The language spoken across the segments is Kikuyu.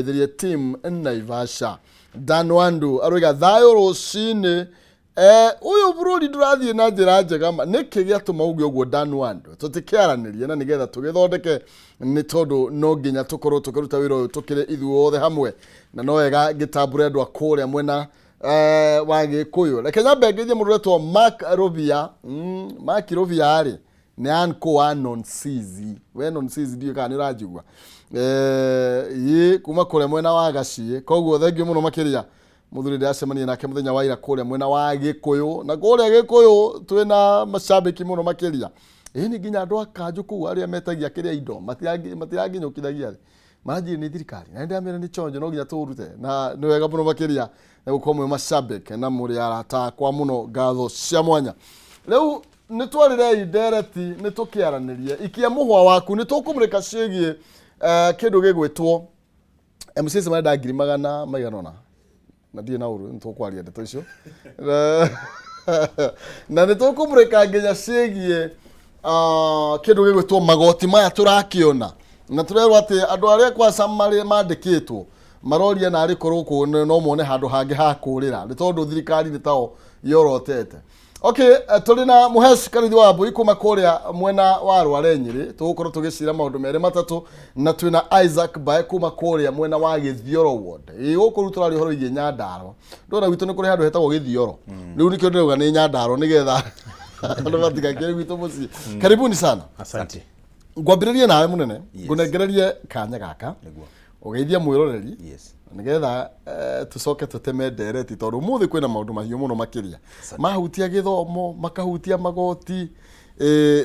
Thirie team Naivasha. Dan Wandu aroiga thayũ rũcinĩ. Eh, ũyũ bũrũri ndũrathiĩ na njĩra njega ma. Nĩkĩ gĩatũma uge ũguo Dan Wandu? Tũtikĩaranĩrie na nĩgetha tũgĩthondeke nĩ tondũ no nginya tũkorwo tũkĩruta wĩra ũyũ tũkĩrĩ ithuothe hamwe, na no wega ngĩtambũre andũ a kũrĩa mwena wa Gĩkũyũ. Reke nyambe ngeithie mũndũ ũretwo Mark Rũbia. Mark Rũbia rĩ nĩ uncle wa Nonsizi. We Nonsizi ndiũĩ kana nĩ ũranjigua. Ĩ kuma kũrĩa mwena wa Gaciĩ. Koguo thengiũ mũno makĩria mũthuri ndĩracemania nake mũthenya wa ira kũrĩa mwena wa Gĩkũyũ. Na kũrĩa Gĩkũyũ twĩna macambĩki mũno makĩria. Ĩ nĩ nginya andũ a kanjũ kũu arĩa metagia kĩrĩa indo matiranginyũkithagia rĩ. Maranjĩrire nĩ thirikari. Na nĩndĩramera nĩ chonjo no nginya tũrute. Na nĩ wega mũno makĩria nĩ gũkorwo mwĩ macambĩki na mũrĩ arata akwa mũno, ngatho cia mwanya. Rĩu nĩ twarĩrei ndereti, nĩ tũkĩaranĩrie. Ikia mũhwa waku, nĩ tũkũmũrĩka ciĩgiĩ kĩndũ gĩgwĩtwo MCs marenda ngiri magana maigana ũna. Na ndirĩ na ũru, nĩ tũkwaria ndeto icio. Na nĩ tũkũmũrĩka nginya ciĩgiĩ kĩndũ gĩgwĩtwo magoti maya tũrakĩona. Na tũrerwo atĩ andũ arĩa kwanza marĩ mandĩkĩtwo maroria narĩ korwo kũ no mone handũ hangĩ ha kũrĩra, nĩ tondũ thirikari nĩ tao yorotete. Okay, tũrĩ na Mũhesh Karithi wa Mbui kuma kũrĩa mwena wa Rware Nyĩrĩ, tũgũkorwo tũgĩcira maũndũ merĩ matatũ, na twĩna Isaac Mbae kuma kũrĩa mwena wa Gĩthioro ward. Ĩ gũkũ rĩu tũraria ũhoro wĩgiĩ Nyandarua. Ndona gwitũ nĩ kũrĩ handũ hetagwo Gĩthioro. Rĩu nĩkĩo ndĩrauga nĩ Nyandarua nĩgetha andũ matigakĩre gwitũ mũciĩ. Karibuni sana. Asante. Ngwambĩrĩrie nawe mũnene, ngũnengererie kanya gaka. Nĩguo. Ũgeithie mwĩroreri. Yes. Nĩgetha tũcoke tũteme ndereti tondũ ũmũthĩ kwĩna maũndũ mahiũ mũno makĩria mahutia gĩthomo, makahutia magoti,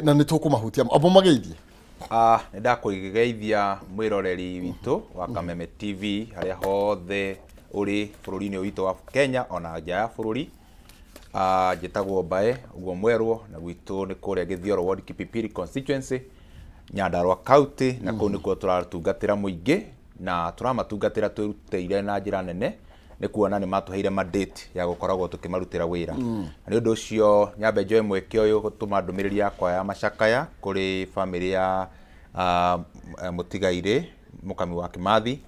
na nĩ tũkũmahutia abo mageithie. Nĩ ndakũgeithia mwĩroreri witũ wa Kameme TV harĩa hothe ũrĩ bũrũri-inĩ ũyũ witũ wa Kenya ona nja ya bũrũri. Njĩtagwo Mbae ũguo mwerwo, na gwitũ nĩ kũrĩa Gĩthioro Ward, Kipipiri constituency, Nyandarua County, na kũu nĩkuo tũratungatĩra mũingĩ na tũramatungatĩra twĩrutĩire na njĩra nene nĩ kuona nĩ matũheire mandate ya gũkoragwo tũkĩmarutĩra wĩra. Na nĩ ũndũ ũcio nyambe njoe mweke ũyũ gũtũma ndũmĩrĩri yakwa ya macakaya kũrĩ bamĩrĩ ya mũtigairĩ Mũkami wa Kĩmathi,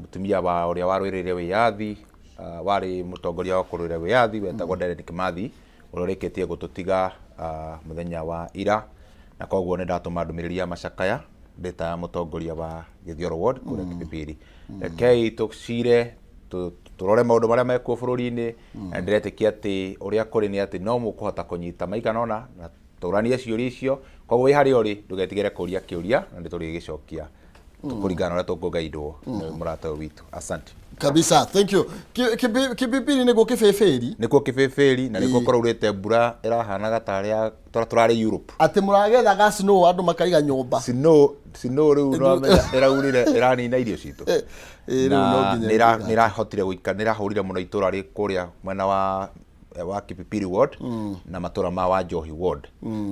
mũtumia wa ũrĩa warũĩrĩire wĩyathi, warĩ mũtongoria wa kũrũĩrĩra wĩyathi wetagwo Dedan Kĩmathi, ũrĩa ũrĩkĩtie gũtũtiga mũthenya wa ira. Na koguo nĩ ndatũma ndũmĩrĩri ya macakaya ndĩ ta mũtongoria wa Gĩthioro Ward kũrĩa Kipipiri. Rekei tũcire tũrore maũndũ marĩa mekuo bũrũri-inĩ, na ndĩretĩkia atĩ ũrĩa kũrĩ nĩ atĩ no mũkũhota kũnyita maigana ũna na tũranie ciũria icio. Koguo wĩ harĩa ũrĩ ndũgetigĩre kũria kĩũria na nĩ tũrĩgĩcokia kũringana na ũrĩa tũkũgaindwo nĩ mũrata ũyũ witũ. Asante. Kabisa, thank you. Kipipiri nĩkuo kĩbĩbĩri? Nĩkuo kĩbĩbĩri, na nĩkuo kũraurĩte mbura ĩrahanaga tarĩa tũrarĩ Europe. Atĩ mũragethaga snow andũ makaiga nyũmba. Snow, snow rĩu nĩwamenya ĩraurire ĩranina irio citũ. Ĩ, rĩu no nginya ĩrahotire nĩrahotire gũikara, nĩrahũrire mũno itũra rĩ kũrĩa mwena wa Kipipiri ward na matũra ma Wanjohi ward.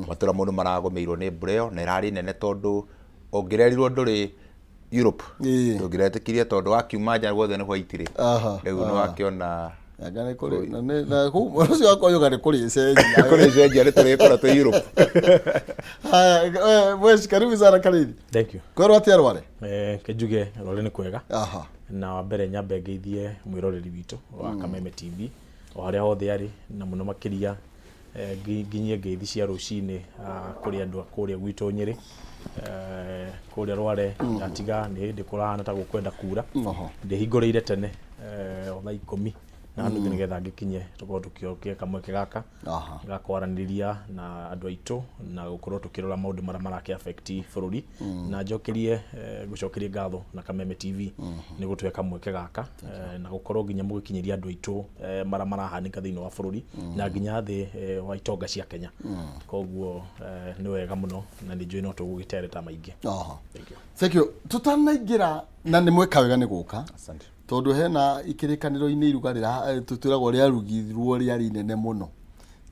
Matũra mũno maragũmĩirwo nĩ mbura ĩyo na ĩrarĩ nene tondũ ũngĩrerirwo ndũrĩ Europe ndũngĩretĩkirie tondũ wakiuma nja guothe nĩ white rĩ. Rĩu nĩ wakĩona Anga nĩ kũrĩ na nĩ na kũu ũcio wakwa yoga nĩ kũrĩ cenjia. Kũrĩ cenjia nĩ tũrĩkorwo twĩ Europe. Haya, Mweshi, karibu sana Karithi. Thank you. Kwerwo atĩa Rware? Ke njuge Rware nĩ kwega. Na wa mbere nyambe ngeithie mwĩroreri witũ wa Kameme TV o harĩa hothe arĩ, na mũno makĩria nginyie ngeithi cia rũcinĩ kũrĩ andũ a kũrĩa gwitũ Nyĩrĩ, kũrĩa Rware ndatiga nĩ hĩndĩ kũrahana ta gũkwenda kura. Ndĩhingũrĩire tene o thaa 10:30 nĩgetha ngĩkinye tũkorwo tũkĩokia kamweke gaka ga kwaranĩria na andũ aitũ na gũkorwo tũkĩrora maũndũ marĩa marakĩ affect bũrũri, na njokerie ngũcokerie ngatho na Kameme TV nĩ gũtũhe kamweke gaka na gũkorwo nginya mũgĩkinyĩria andũ aitũ marĩa marahanĩka thĩinĩ wa bũrũri na nginya thĩ wa itonga cia Kenya. Koguo nĩ wega mũno na nĩ njũĩ no tũgũgĩtereta maingĩ. Thank you. Thank you. Tũtanaingĩra na nĩ mweka wega nĩ gũka. Asante. Tondũ hena ikĩrĩkanĩro-inĩ iruga tũtwĩragwo rĩarugirwo rĩarĩ inene mũno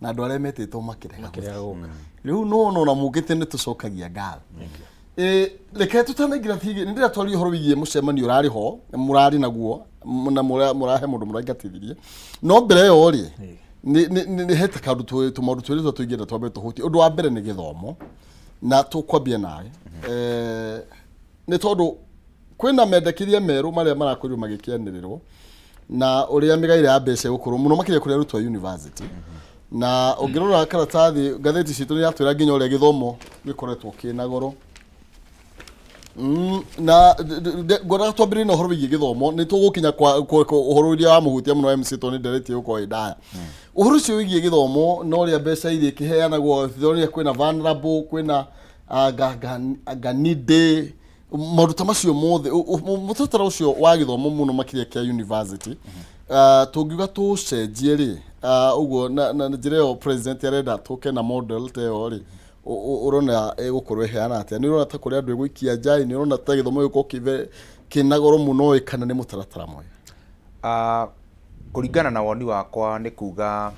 na andũ arĩa metĩtwo makĩrega Makĩrega gũka. Rĩu nĩwona ona mũkĩte nĩ tũcokagia ngatho. Reke tũtanaingĩra thigi nĩ ndĩratwaria ũhoro wĩgiĩ mũcemanio ũrarĩ ho mũrarĩ naguo na mũrahe mũndũ mũraingatithirie, no mbere ĩyo rĩ nĩ heta kaũndũ tũmaũndũ twĩrĩ tũingĩenda twambe tũhutie. Ũndũ wa mbere nĩ gĩthomo na tũkwambia nawe, nĩ tondũ Kwĩna mendekithia merũ marĩa marakorirwo magĩkĩanĩrĩrwo na ũrĩa mĩgaĩre ya mbeca ĩgũkorwo mũno makĩria kũrĩ arutwo a university. Na ũngĩrora karatathi, ngathĩti citũ nĩ iratwĩra nginya ũrĩa gĩthomo gĩkoretwo kĩna goro. Na ngwendaga twambĩrĩrie na ũhoro wĩgiĩ gĩthomo. Nĩ tũgũkinya kwa ũhoro ũrĩa wamũhutia mũno MC, tondũ nĩ ndereti ĩgũkorwo ĩ ndaya. Ũhoro ũcio wĩgiĩ gĩthomo na ũrĩa mbeca iria ikĩheanagwo, ũrĩa kwĩna vulnerable, kwĩna nganide, maũndũ ta macio mothe, mũtaratara ũcio wa gĩthomo mũno makĩria kĩa university, tũngiuga tũcenjie rĩ, ũguo na njĩra ĩyo president arenda tũke na model ta ĩyo rĩ, ũrona ĩgũkorwo ĩheana atĩa? Nĩ ũrona ta kũrĩ andũ ĩgũikia nja? Nĩ ũrona ta gĩthomo gĩgũkorwo kĩna goro mũno ĩ, kana nĩ mũtaratara mwega? Kũringana na woni wakwa, nĩ kuga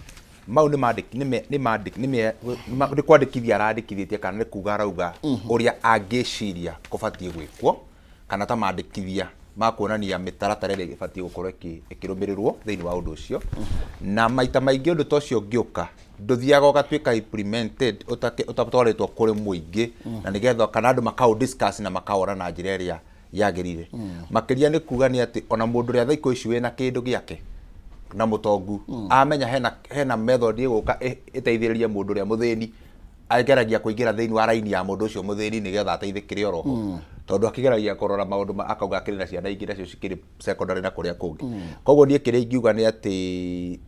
mau nĩ mandĩki nĩ me- nĩ mandĩki nĩ me- nĩ ma- nĩ kwandĩkithia arandĩkithĩtie, kana nĩ kuga arauga ũrĩa angĩciria kũbatiĩ gwĩkwo, kana ta mandĩkithia ma kuonania mĩtaratara ĩrĩa ĩbatiĩ gũkorwo ĩkĩrũmĩrĩrwo thĩinĩ wa ũndũ ũcio. Na maita maingĩ ũndũ ta ũcio ũngĩũka, ndũthiaga ũgatuĩka implemented ũtatwarĩtwo kũrĩ mũingĩ, na nĩgetha kana andũ makaũ discuss na makawona na njĩra ĩrĩa yagĩrĩire. Makĩria nĩ kuga nĩ atĩ ona mũndũ ũrĩa thaa ikũ ici wĩna kĩndũ gĩake na mũtongu, amenya hena method ĩgũka ĩteithĩrĩrie mũndũ ũrĩa mũthĩni, ageragia kũingĩra thĩinĩ wa raini ya mũndũ ũcio mũthĩni nĩgetha ateithĩkĩre oroho, tondũ akĩgeragia kũrora maũndũ akauga akĩrĩ na ciana ingĩ nacio cikĩrĩ secondary na kũrĩa kũngĩ. Koguo niĩ kĩrĩa ingiuga nĩ atĩ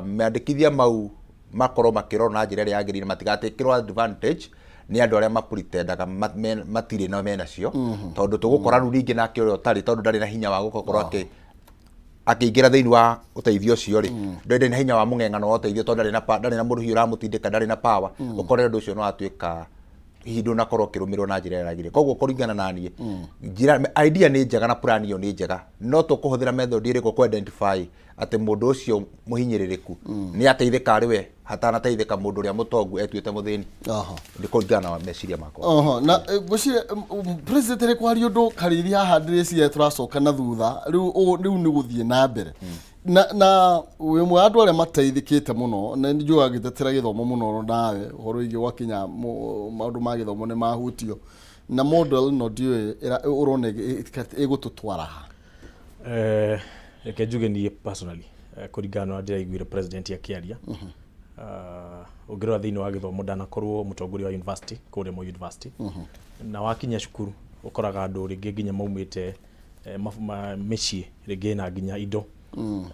mendekithia mau makorwo makĩrorwo na njĩra ĩrĩa yagĩrĩire, matigatĩkĩrwo advantage nĩ andũ arĩa mapretendaga matirĩ na menacio, tondũ tũgũkora rĩu rĩngĩ nake ũrĩa ũtarĩ, tondũ ndarĩ na hinya wa gũkorwo akĩingĩra thĩinĩ wa ũteithio ũcio rĩ, ndarĩ na hinya wa mũng'eng'ano wa ũteithio, tondũ ndarĩ na mũndũ hihi ũramũtindĩka, ndarĩ na power. Ũkore ũndũ ũcio nĩ watuĩka hihi ndũnakorwo ũkĩrũmĩrĩrwo na njĩra ĩrĩa yagĩrĩire. Koguo kũringana na niĩ, njĩra idea nĩ njega na plan ĩyo nĩ njega, no tũkũhũthĩra method ĩrĩkũ kũ identify atĩ mũndũ ũcio mũhinyĩrĩrĩku nĩ ateithĩka arĩ we hatanateithĩka mũndũ ũrĩa mũtongu etuĩte mũthĩni? Nĩ kũringana na meciria makwa. Oho, na ngwĩciria president rĩ kwaria ũndũ Kariri haha, ndĩreciria tũracoka na thutha rĩu. Rĩu nĩ gũthiĩ na mbere na wĩ ũmwe wa andũ arĩa mateithĩkĩte mũno, na nĩ njũĩ agĩtetera gĩthomo mũno nawe, ũhoro wĩgiĩ gwakinya maũndũ ma gĩthomo nĩ mahutio na model ĩno, ndiũĩ ũrona ĩgũtũtwara ha? Reke njuge niĩ personally, kũringana na ũrĩa ndĩraiguire president akĩaria, ũngĩrora thĩinĩ wa gĩthomo, ndanakorwo mũtongoria wa university kũrĩa Moi University, na wakinya cukuru ũkoraga andũ rĩngĩ nginya maumĩte mĩciĩ rĩngĩ ĩna nginya indo,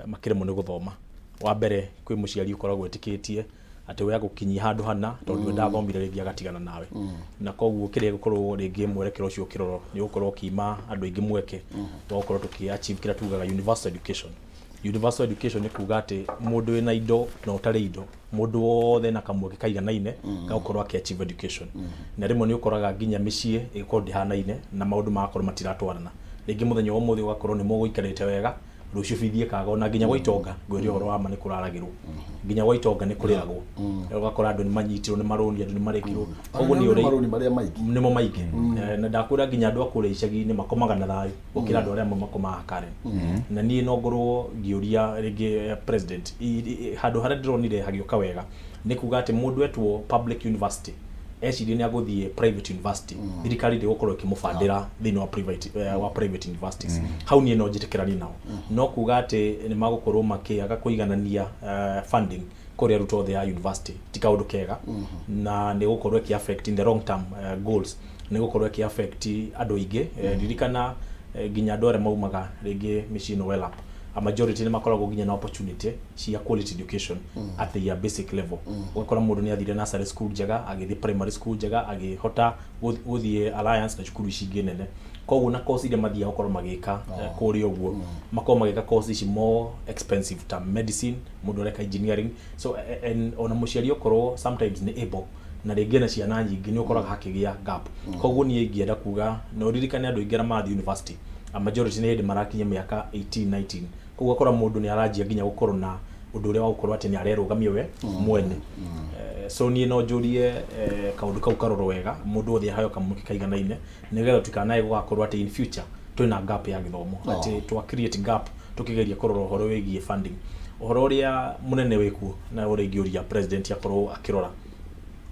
makĩremwo nĩ gũthoma. Wa mbere, kwĩ mũciari ũkoragwo etĩkĩtie atĩ we agũkinyia handũ hana, tondũ we ndathomire, rĩngĩ agatigana nawe. Na koguo kĩrĩa gũkorwo rĩngĩ mwerekero ũcio ũkĩrorwo nĩ ũgũkorwo ũkĩima andũ aingĩ mweke wa gũkorwo tũkĩ achieve kĩrĩa tugaga universal education. Universal education nĩ kuga atĩ mũndũ wĩna indo na ũtarĩ indo, mũndũ wothe na kamweke kaiganaine ga gũkorwo akĩ achieve education. Na rĩmwe nĩ ũkoraga nginya mĩciĩ ĩgĩkorwo ndĩhanaine na maũndũ magakorwo matiratwarana. Rĩngĩ mũthenya wa ũmũthĩ ũgakorwo nĩ mũgũikarĩte wega, rũciũ bithi ĩkaga. Ona nginya gwa itonga, ngwĩre ũhoro wa ma, nĩ kũraragĩrwo, nginya gwa itonga nĩ kũrĩragwo. Ũgakora andũ nĩ manyitirwo nĩ marũni, andũ nĩ marekirwo. Koguo nĩ ũrĩa marũni marĩa maingĩ. Nĩmo maingĩ. Na ndakwĩra nginya andũ a kũrĩa icagi-inĩ makomaga na thayũ gũkĩra andũ arĩa amwe makomaga Karen. Na niĩ no ngorwo ngĩũria rĩngĩ president, handũ harĩa ndĩronire hagĩũka wega nĩ kuga atĩ mũndũ etwo public university ecirie nĩ agũthiĩ private university, thirikari ndĩgũkorwo ĩkĩmũbandĩra thĩinĩ wa private universities. Hau niĩ no njĩtĩkĩranie nao. No kuga atĩ nĩ magũkorwo makĩaga kũiganania funding kũrĩ arutwo othe a university ti kaũndũ kega, na nĩ gũkorwo ĩkĩ affect in the long term goals, nĩ gũkorwo ĩkĩ affect andũ aingĩ. Ririkana nginya andũ arĩa maumaga rĩngĩ mĩciĩ ĩno well up, a majority nĩ makoragwo nginya na opportunity cia quality education at their basic level. Ũgakora mũndũ nĩ athire nursery school njega, agĩthiĩ primary school njega, agĩhota gũthiĩ Alliance na cukuru ici ingĩ nene. Koguo na course iria mathiaga gũkorwo magĩka kũrĩa ũguo, makorwo magĩka course ici more expensive ta medicine, mũndũ areka engineering. So and ona mũciari okorwo sometimes nĩ able na rĩngĩ na ciana nyingĩ, nĩ ũkoraga hakĩgĩa gap. Koguo niĩ ingĩenda kuga na ũririkane andũ aingĩ arĩa marathiĩ university, a majority nĩ hĩndĩ marakinyia mĩaka 18, 19. Koguo ũgakora mũndũ nĩ aranjia nginya gũkorwo na ũndũ ũrĩa wa gũkorwo atĩ nĩ arerũgamia we mwene. So niĩ no njũrie kaũndũ kau karorwo wega, mũndũ wothe aheo kamweke kaiganaine, nĩgetha tukanae gũgakorwo atĩ in future twĩna gap ya gĩthomo, atĩ twa create gap tũkĩgeria kũrora ũhoro wĩgiĩ funding. Ũhoro ũrĩa mũnene wĩkuo na ũrĩa ingĩũria president akorwo akĩrora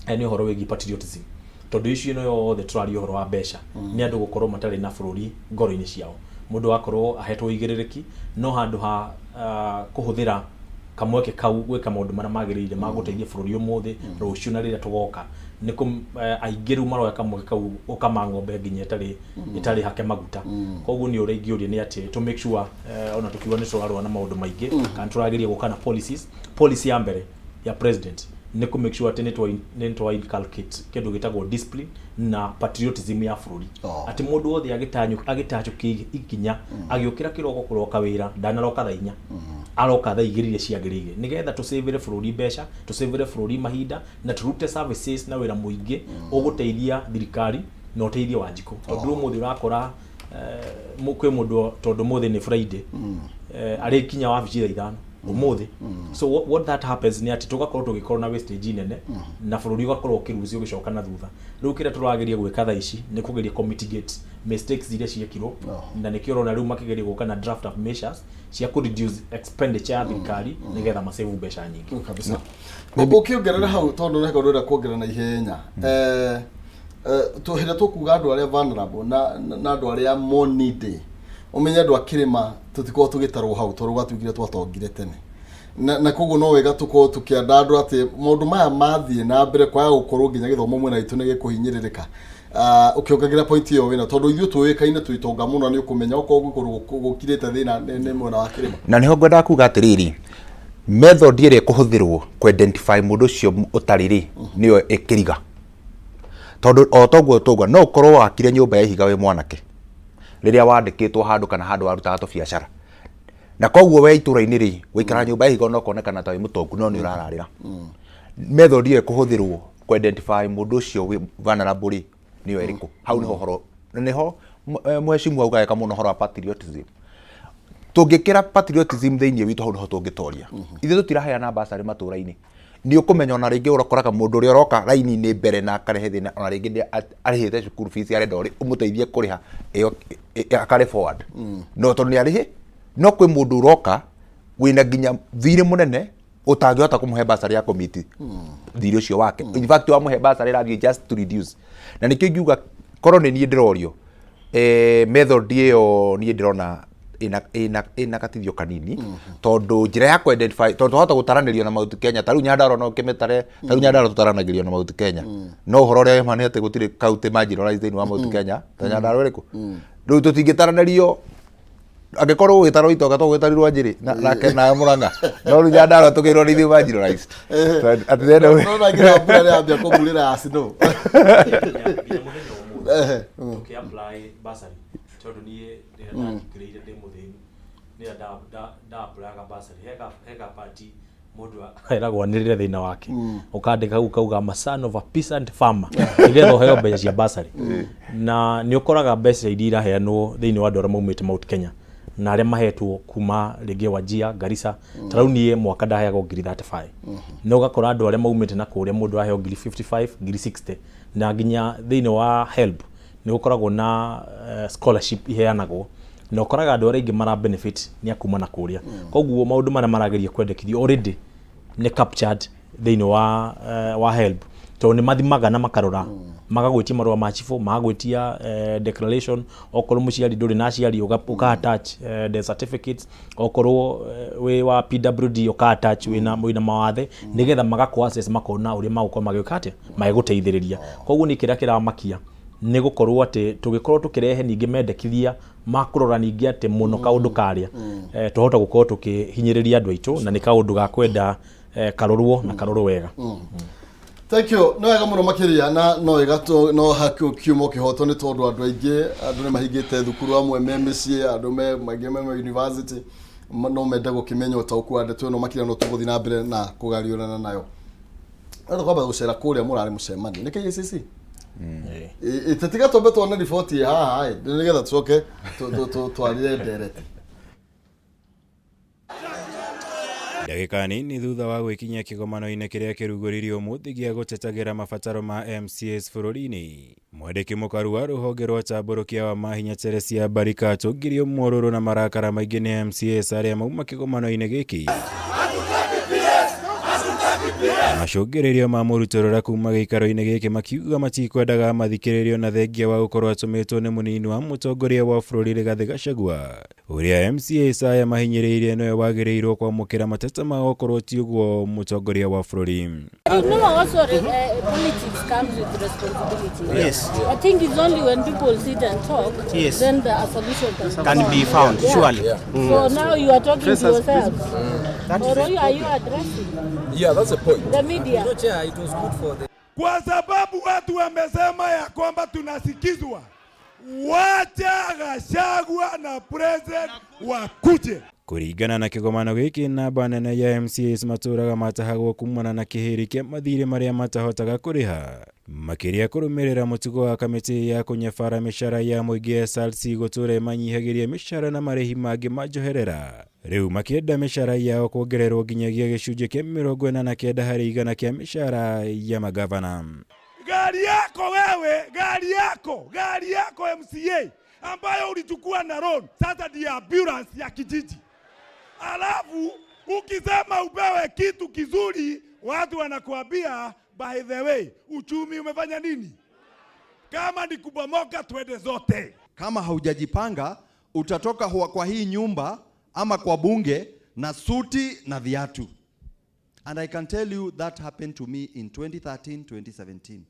nĩ ũhoro wĩgiĩ patriotism. Tondũ issue ĩno yothe tũraria ũhoro wa mbeca nĩ andũ gũkorwo matarĩ na bũrũri ngoro-inĩ ciao. Mũndũ akorwo ahetwo ũigĩrĩrĩki, no handũ ha kũhũthĩra kamweke kau gwĩka maũndũ marĩa magĩrĩire ma gũteithia bũrũri ũmũthĩ, rũciũ na rĩrĩa tũgoka, nĩ aingĩ rĩu maroya kamweke kau gũkama ng'ombe nginya ĩtarĩ hake maguta. Koguo niĩ ũrĩa ingĩũria nĩ atĩ to make sure ona tũkiuga nĩ tũrarũa na maũndũ maingĩ kana tũrageria gũka na policies, policy ya mbere ya president nĩ kũ make sure atĩ nĩ twa inculcate kĩndũ gĩtagwo discipline na patriotism ya bũrũri. Atĩ mũndũ wothe agĩtanyũkia ikinya, agĩũkĩra kĩroko kũroka wĩra, ndanaroka thaa 4, aroka thaa 2 iria ciagĩrĩire, nĩgetha tũcĩvĩre bũrũri mbeca, tũcĩvĩre bũrũri mahinda, na tũrute services na wĩra mũingĩ ũgũteithia thirikari na ũteithie Wanjikũ. Tondũ ũmũthĩ ũrakora kwĩ mũndũ, tondũ ũmũthĩ nĩ Friday, arĩkinya wabici thaa 5 ũmũthĩ. So what that happens nĩ atĩ tũgakorwo tũgĩkorwo na wastage nene na bũrũri ũgakorwo ũkĩruci ũgĩcoka na thutha. Rĩu kĩrĩa tũrageria gwĩka thaa ici nĩ kũgeria kũ mitigate mistakes iria ciekirwo, na nĩkĩo ũrona rĩu makĩgeria gũka na draft of measures cia kũ reduce expenditure ya thirikari nĩgetha masave mbeca nyingĩ. Kabisa. Ũkĩongerera hau, tondũ nĩ ndĩrenda kuongerera na ihenya, hĩndĩ tũkuga andũ arĩa vulnerable na andũ arĩa more needy, ũmenye andũ a kĩrĩma tũtikorwo tũgĩtarwo hau, tondũ gwatuĩkire twatongire tene, na koguo no wega tũkorwo tũkĩandandũra atĩ maũndũ maya mathiĩ na mbere kwaga gũkorwo nginya gĩthomo mwena witũ nĩ gĩkũhinyĩrĩrĩka. Ũkĩongagĩra point ĩyo wĩna, tondũ ithuĩ tũĩkaine twĩ itonga mũno, nĩ ũkũmenya okorwo gwĩ kũndũ gũkirĩte thĩna nĩ mwena wa kĩrĩma. Na nĩho ngwendaga kuga atĩrĩrĩ, method ĩrĩa ĩkũhũthĩrwo kũ identify mũndũ ũcio ũtarĩ rĩ, nĩyo ĩkĩriga, tondũ o toguo tũguo no ũkorwo wakire nyũmba ya ihiga wĩ mwanake rĩrĩa wandĩkĩtwo handũ kana handũ warutaga tũbiacara, na koguo we itũra-inĩ rĩ, gũikara nyũmba ya ihiga no kuonekana ta wĩ mũtongu, no nĩ ũrararĩra. Method ĩyo ĩkũhũthĩrwo kũ identify mũndũ ũcio wĩ vulnerable rĩ, nĩyo ĩrĩkũ? Hau nĩho ũhoro na nĩho mheshimiwa auga wega mũno ũhoro wa patriotism. Tũngĩkĩra patriotism thĩinĩ witũ, hau nĩho tũngĩtoria. Ithuĩ tũtiraheana bursary matũra-inĩ. Nĩ ũkũmenya ona rĩngĩ ũrakoraga mũndũ ũrĩa ũroka raini-inĩ mbere na akarehe thĩna, ona rĩngĩ nĩ arĩhĩte cukuru fees, arenda ũmũteithie kũrĩha ĩyo akarĩ forward, no tondũ nĩ arĩhĩ. No kwĩ mũndũ ũroka wĩna nginya thirĩ mũnene ũtangĩhota kũmũhe bursary ya kũmiti thirĩ ũcio wake. In fact, wamũhe bursary ĩrathiĩ just to reduce. Na nĩkĩo ingiuga korwo nĩ niĩ ndĩrorio, method ĩyo niĩ ndĩrona ĩna gatithio kanini, tondũ njĩra ya kũ identify, tondũ twahota gũtaranĩrio na Mount Kenya, ta rĩu Nyandarua no ũkĩmĩtare, ta rĩu Nyandarua tũtaranagĩrio na Mount Kenya, no ũhoro ũrĩa wĩ ma nĩ atĩ gũtirĩ county marginalized thĩinĩ wa Mount Kenya ta Nyandarua ĩrĩkũ. Rĩu tũtingĩtaranĩrio. Angĩkorwo ũgĩtarwo itonga to ũgĩtarirwo Njĩrĩ nake na Mũrang'a, no rĩu Nyandarua tũkĩrwo nĩ ithuĩ marginalized. At the end of No na nginya mbura nĩ yambia kũmurĩra ya snow. Nginya mũthenya ũmũthĩ tũkĩ apply bursary, tondũ niĩ rĩrĩa ndakĩrĩire ndĩ mũthĩni, rĩrĩa nda-applyaga bursary, he ga part mũndũ eragwo anĩrĩre thĩna wake, ũkandĩka hau ũkauga, "I'm a son of a peasant farmer," nĩgetha ũheo mbeca cia bursary. Na nĩ ũkoraga mbeca iria iraheanwo thĩinĩ wa andũ arĩa maumĩte Mount Kenya na arĩa mahetwo kuma rĩngĩ Wajir, Garissa, ta rĩu niĩ mwaka ndaheagwo ngiri 35, na ũgakora andũ arĩa maumĩte na kũrĩa mũndũ aheo ngiri 55, ngiri 60. Na nginya thĩinĩ wa HELB nĩ gũkoragwo na scholarship iheanagwo, na ũkoraga andũ arĩa aingĩ mara benefit nĩ akuma na kũrĩa. Koguo maũndũ marĩa marageria kwendekithio already nĩ captured thĩinĩ wa HELB, tondũ nĩ mathimaga na makarora, magagwĩtia marũa ma cibũ, magagwĩtia declaration, okorwo mũciari ndũrĩ na aciari, ũka attach death certificates, okorwo wĩ wa PWD ũka attach wĩna mawathe, nĩgetha magakũ access, makona ũrĩa magũkorwo magĩka atĩa magĩgũteithĩrĩria. Koguo nĩ kĩrĩa kĩramakia nĩ gũkorwo atĩ tũgĩkorwo tũkĩrehe ningĩ mendekithia ma kũrora ningĩ atĩ mũno kaũndũ karĩa twahota gũkorwo tũkĩhinyĩrĩria andũ aitũ, na nĩ kaũndũ ga kwenda karorwo na karorwo wega. Thank you. No wega mũno makĩria, na no wega no hakĩ kiumo kĩhoto, nĩ tondũ andũ aingĩ, andũ nĩ mahingĩte thukuru, amwe me mĩciĩ, andũ me maingĩ me university, no mende gũkĩmenya ũtaũku wa ndeto ĩno makĩria, no tũgũthiĩ na mbere na kũgariũrana nayo. No twamba gũcera kũrĩa mũrarĩ mũcemanio nĩ KICC. Tũtiga twambe tuone riboti ĩ haha ĩ, nĩgetha tũcoke twarĩre ndereti. Ndagĩka nini thutha wa gwĩkinyia kĩgomano-inĩ kĩrĩa kĩrugũririo ũmũthĩ gĩa gũtetagĩra mabataro ma MCAs bũrũri-inĩ, mwandĩki mũkaru wa rũhonge rwa tambũrũkia wa mahinya Teresia Barika atũngirio muorũrũ na marakara maingĩ nĩ MCAs arĩa mauma kĩgomano-inĩ gĩkĩ. Macũngĩrĩrio ma mũrutũrũra kuma gĩikaro-inĩ gĩkĩ makiuga matikwendaga mathikĩrĩrio na thengia wa gũkorwo atũmĩtwo nĩ mũnini wa mũtongoria wa bũrũri Rigathĩ Gachagua ũrĩa MCAs aya mahinyĩrĩirie nĩwe wagĩrĩirwo kwamũkĩra mateta mao okorwo ti ũguo mũtongoria wa bũrũri. You know, also politics comes with responsibility. I think it's only when people sit and talk, then a solution can, Can be found, surely. So now you are talking to yourselves. Or are you addressing Yeah, that's the point. the media? Kwa sababu watu wamesema ya kwamba tunasikizwa. Wacha Gachagua na president wakuje. Kũringana na kĩgomano gĩkĩ, namba nene ya MCAs matũraga matahagwo kumana na kĩhĩri kĩa mathirĩ marĩa matahotaga kũrĩha, makĩria kũrũmĩrĩra mũtugo wa kamĩtĩ ya kũnyabara mĩcara ya mũingĩ SRC gũtũra ĩmanyihagĩria mĩcara na marĩhi mangĩ ma njoherera. Rĩu makĩenda mĩcara yao kuongererwo nginyagia gĩcunjĩ kĩa 49% kĩa mĩcara ya magavana. Gari yako wewe, gari yako, gari yako MCA ambayo ulichukua na loan, sasa ndiyo ambulance ya kijiji. Alafu ukisema upewe kitu kizuri, watu wanakuambia by the way, uchumi umefanya nini? Kama ni kubomoka, twende zote. Kama haujajipanga utatoka huwa kwa hii nyumba ama kwa bunge na suti na viatu. And I can tell you that happened to me in 2013, 2017.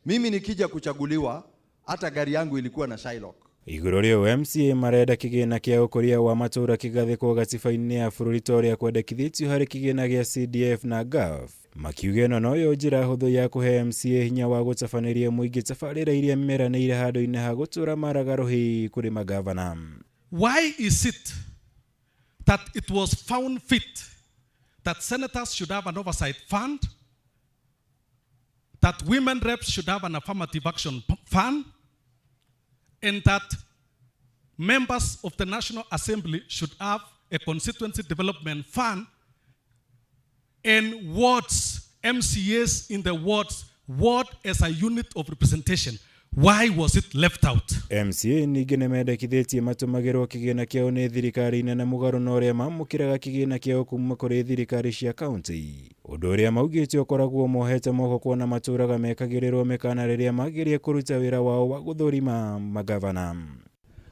Mimi nikija kuchaguliwa hata gari yangu ilikuwa na Shylock. Igũrũ rĩu MCA marenda kĩgĩna kĩa ũkũria wa matũũra kĩgathĩkwo gatiba-inĩ ya bũrũri ta ũrĩa kwendekithĩtio harĩ kĩgĩna gĩa CDF na GAF, makiuga ĩno noyo njĩra hũthũ ya kũhe MCA hinya wa gũtabanĩria mũingĩ tabarĩra iria meranĩire handũ-inĩ ha gũtũra maraga rũhĩ kũrĩ magavana. Why is it that it was found fit that senators should have an oversight fund, that women reps should have an affirmative action fund, and that members of the National Assembly should have a constituency development fund, and wards, MCAs in the wards, ward as a unit of representation? Why was it left out? MCA ningĩ nĩmendekithĩtie matũmagĩrwo kĩgĩna kĩao nĩ thirikari nene mũgarũ na ũrĩa mamũkĩraga kĩgĩna kĩao kuma kũrĩ thirikari cia kaunti, ũndũ ũrĩa maugĩte ũkoragwo mohete moko kuona matũraga mekagĩrĩrwo mĩkana rĩrĩa mageria kũruta wĩra wao wa gũthũrima magavana.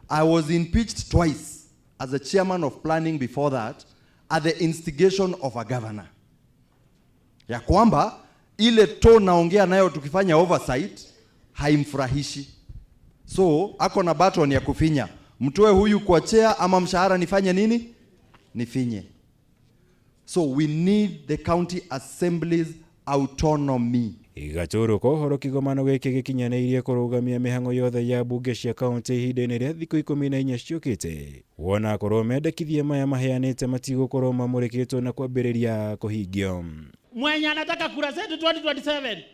I was impeached twice as a chairman of planning before that at the instigation of a governor. Ya kwamba ile to naongea nayo tukifanya oversight haimfurahishi. So ako na button ya kufinya. Mtoe huyu kwa chair ama mshahara nifanye nini? Nifinye. So we need the county assemblies autonomy. Gatũrũ ka ũhoro kĩgomano gĩkĩ gĩkinyanĩirie kũrũgamia mĩhang'o yothe ya mbunge cia kaunti ihinda-inĩ rĩa thikũ 14 ciũkĩte, wona akorwo mendekithia maya maheanĩte matigũkorwo mamũrĩkĩtwo na kwambĩrĩria kũhingio. Mwenye anataka kura zetu 2027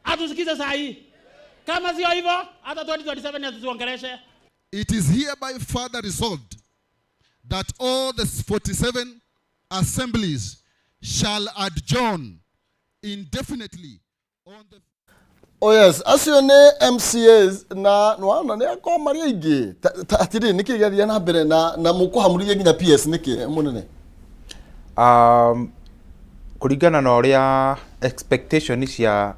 atusikize saa hii. Kama sio hivyo, hata 2027 asituongeleshe. It is hereby further resolved that all the 47 assemblies shall adjourn indefinitely on the Oh yes, acio nĩ MCAs na nĩwona nĩ akorwo marĩ aingĩ. Atĩrĩrĩ, nĩkĩ gĩathiĩ na mbere na mũkũhamũrithia nginya PS nĩkĩ mũnene? Kũringana na ũrĩa expectation cia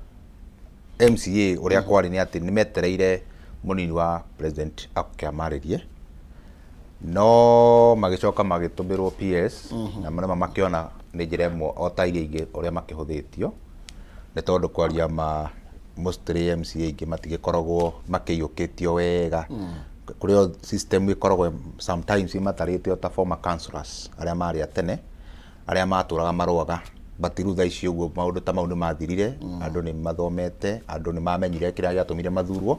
MCA ũrĩa kwarĩ nĩ atĩ nĩ metereire mũnini wa president oke amarĩrie, no magĩcoka magĩtũmĩrwo PS na nĩma makĩona nĩ njĩra ĩmwe o ta iria ingĩ ũrĩa makĩhũthĩtio, nĩ tondũ kwaria ma mostly MCA ingĩ matigĩkoragwo makĩiyũkĩtio wega. Kũrĩ o system ĩkoragwo sometimes ĩmatarĩte o ta former councillors arĩa marĩ a tene arĩa matũraga marũaga, but rĩu thaa ici ũguo maũndũ ta mau nĩ mathirire. Andũ nĩ mathomete, andũ nĩ mamenyire kĩrĩa gĩatũmire mathurwo,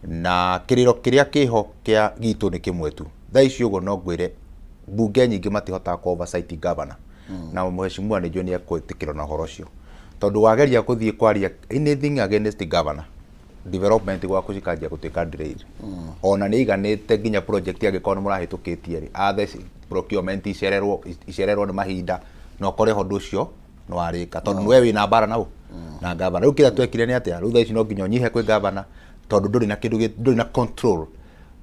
na kĩrĩro kĩrĩa kĩho kĩa gitũ nĩ kĩmwe tu. Thaa ici ũguo no ngwĩre mbunge nyingĩ matihotaga kũ oversight governor, na mheshimiwa nĩ njũĩ nĩ ekwĩtĩkĩrwo na ũhoro ũcio, tondũ wageria gũthiĩ kwaria anything against the governor, development gwaku cikanjia gũtuĩka delayed. Ona nĩ iganĩte nginya project angĩkorwo nĩ mũrahĩtũkĩtie rĩ, athe procurement icererwo nĩ mahinda na ũkore ũndũ ũcio nĩ warĩka tondũ we wĩna mbara nau na governor. Rĩu kĩrĩa twekire nĩ atĩa? Rĩu thaa ici no nginya ũnyihe kwĩ governor tondũ ndũrĩ na kĩndũ ndũrĩ na control.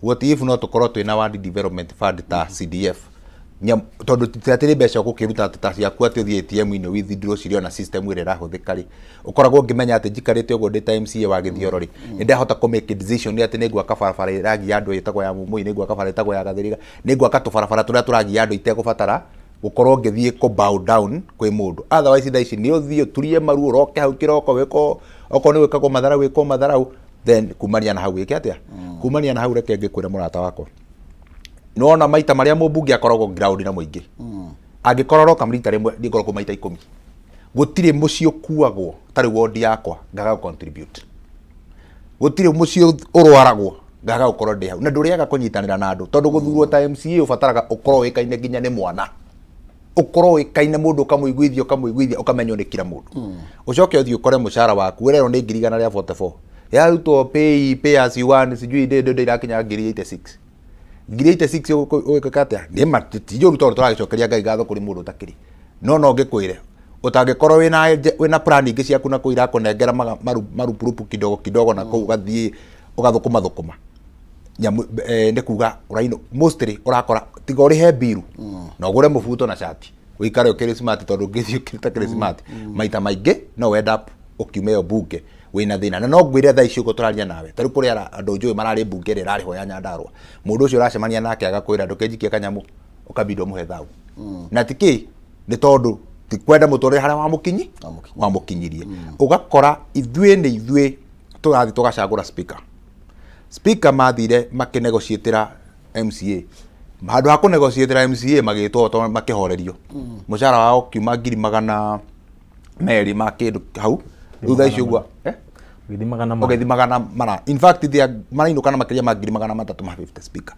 What if no tũkorwo twĩna ward development fund ta CDF? Tondũ ti atĩ nĩ mbeca ũgũkĩruta atĩ ta ciaku atĩ ũthiĩ ATM-inĩ withdraw cirĩ ona system ĩrĩa ĩrahũthĩka rĩ, ũkoragwo ũngĩmenya atĩ njikarĩte ũguo ndĩ ta MCA wa Gĩthioro rĩ, nĩ ndahota kũ make decision atĩ nĩ ngwaka barabara ĩragia andũ ĩtagwo ya Mumui, nĩ ngwaka barabara ĩtagwo ya Gathĩrĩga, nĩ ngwaka tũbarabara tũrĩa tũragia andũ itegũbatara gũkorwo ngĩthiĩ kũ bow down kwĩ mũndũ. Otherwise thaa ici nĩ ũthiĩ ũturie maru ũroke hau kĩroko wĩkwo okorwo nĩ gwĩkagwo matharau wĩkwo matharau, then kumania na hau wĩke atĩa? Kumania na hau reke ngĩkwĩre mũrata wakwa. Nĩwona maita marĩa mũmbunge akoragwo ground na mũingĩ. Angĩkorwo aroka rita rĩmwe niĩ ngoragwo maita ikũmi. Gũtirĩ mũciĩ ũkuagwo ta rĩu ward yakwa ngaga gũ contribute. Gũtirĩ mũciĩ ũrwaragwo ngaga gũkorwo ndĩ hau. Na ndũrĩaga kũnyitanĩra na andũ tondũ gũthurwo ta MCA ũbataraga ũkorwo ũĩkaine nginya nĩ mwana. Ũkorwo ũĩkaine mũndũ ũkamũiguithia ũkamũiguithia ũkamenywo nĩ kila mũndũ. Ũcoke ũthiĩ ũkore mũcara waku ũrerwo nĩ 144,000. Yarutwo pay, pay as you earn sijui ndĩ ndĩ irakinya 86,000. 86,000 ũgwĩka atĩa? Nĩ ma ti njũru tondũ tũragĩcokeria Ngai ngatho kũrĩ mũndũ ũtakĩrĩ. No no ngĩkwĩre ũtangĩkorwo wĩna plan ingĩ ciaku na kũu irakũnengera marupurupu kidogo kidogo na kũu ũgathiĩ ũgathũkũma thũkũma. Nyamũ nĩ kuga ũrainũ mostly ũrakora tiga ũrĩhe mbiru na ũgũre mũbuto na cati ũikare ũkĩrĩ smart tondũ ũngĩthiĩ ũkĩrĩ smart maita maingĩ no end up ũkiuma ĩyo mbunge wĩna thĩna. Na no ngwĩre thaa ici ũguo tũraria nawe, ta rĩu kũrĩ andũ njũĩ mararĩ mbunge ĩrĩa ĩrarĩhwo ya Nyandarũa, mũndũ ũcio ũracemania nake agakwĩra ndũkĩnjikie kanyamũ, ũkabindwo mũhe thau. Na ti kĩ, nĩ tondũ ti kwenda mũtũrĩre harĩa wamũkinyirie. Ũgakora ithuĩ nĩ ithuĩ tũrathiĩ tũgacagũra speaker. Speaker mathire makĩnegotiatĩra MCA. Handũ ha kũnegotiatĩra MCA magĩtwo tondũ makĩhorerio. Mũcara wao ũkiuma 200,000 ma kĩndũ hau. Rĩu thaa ici ũguo, eh? Ũgĩthiĩ 400. Ũgĩthiĩ 400. In fact, they are marainũka na makĩria ma 350,000 speaker.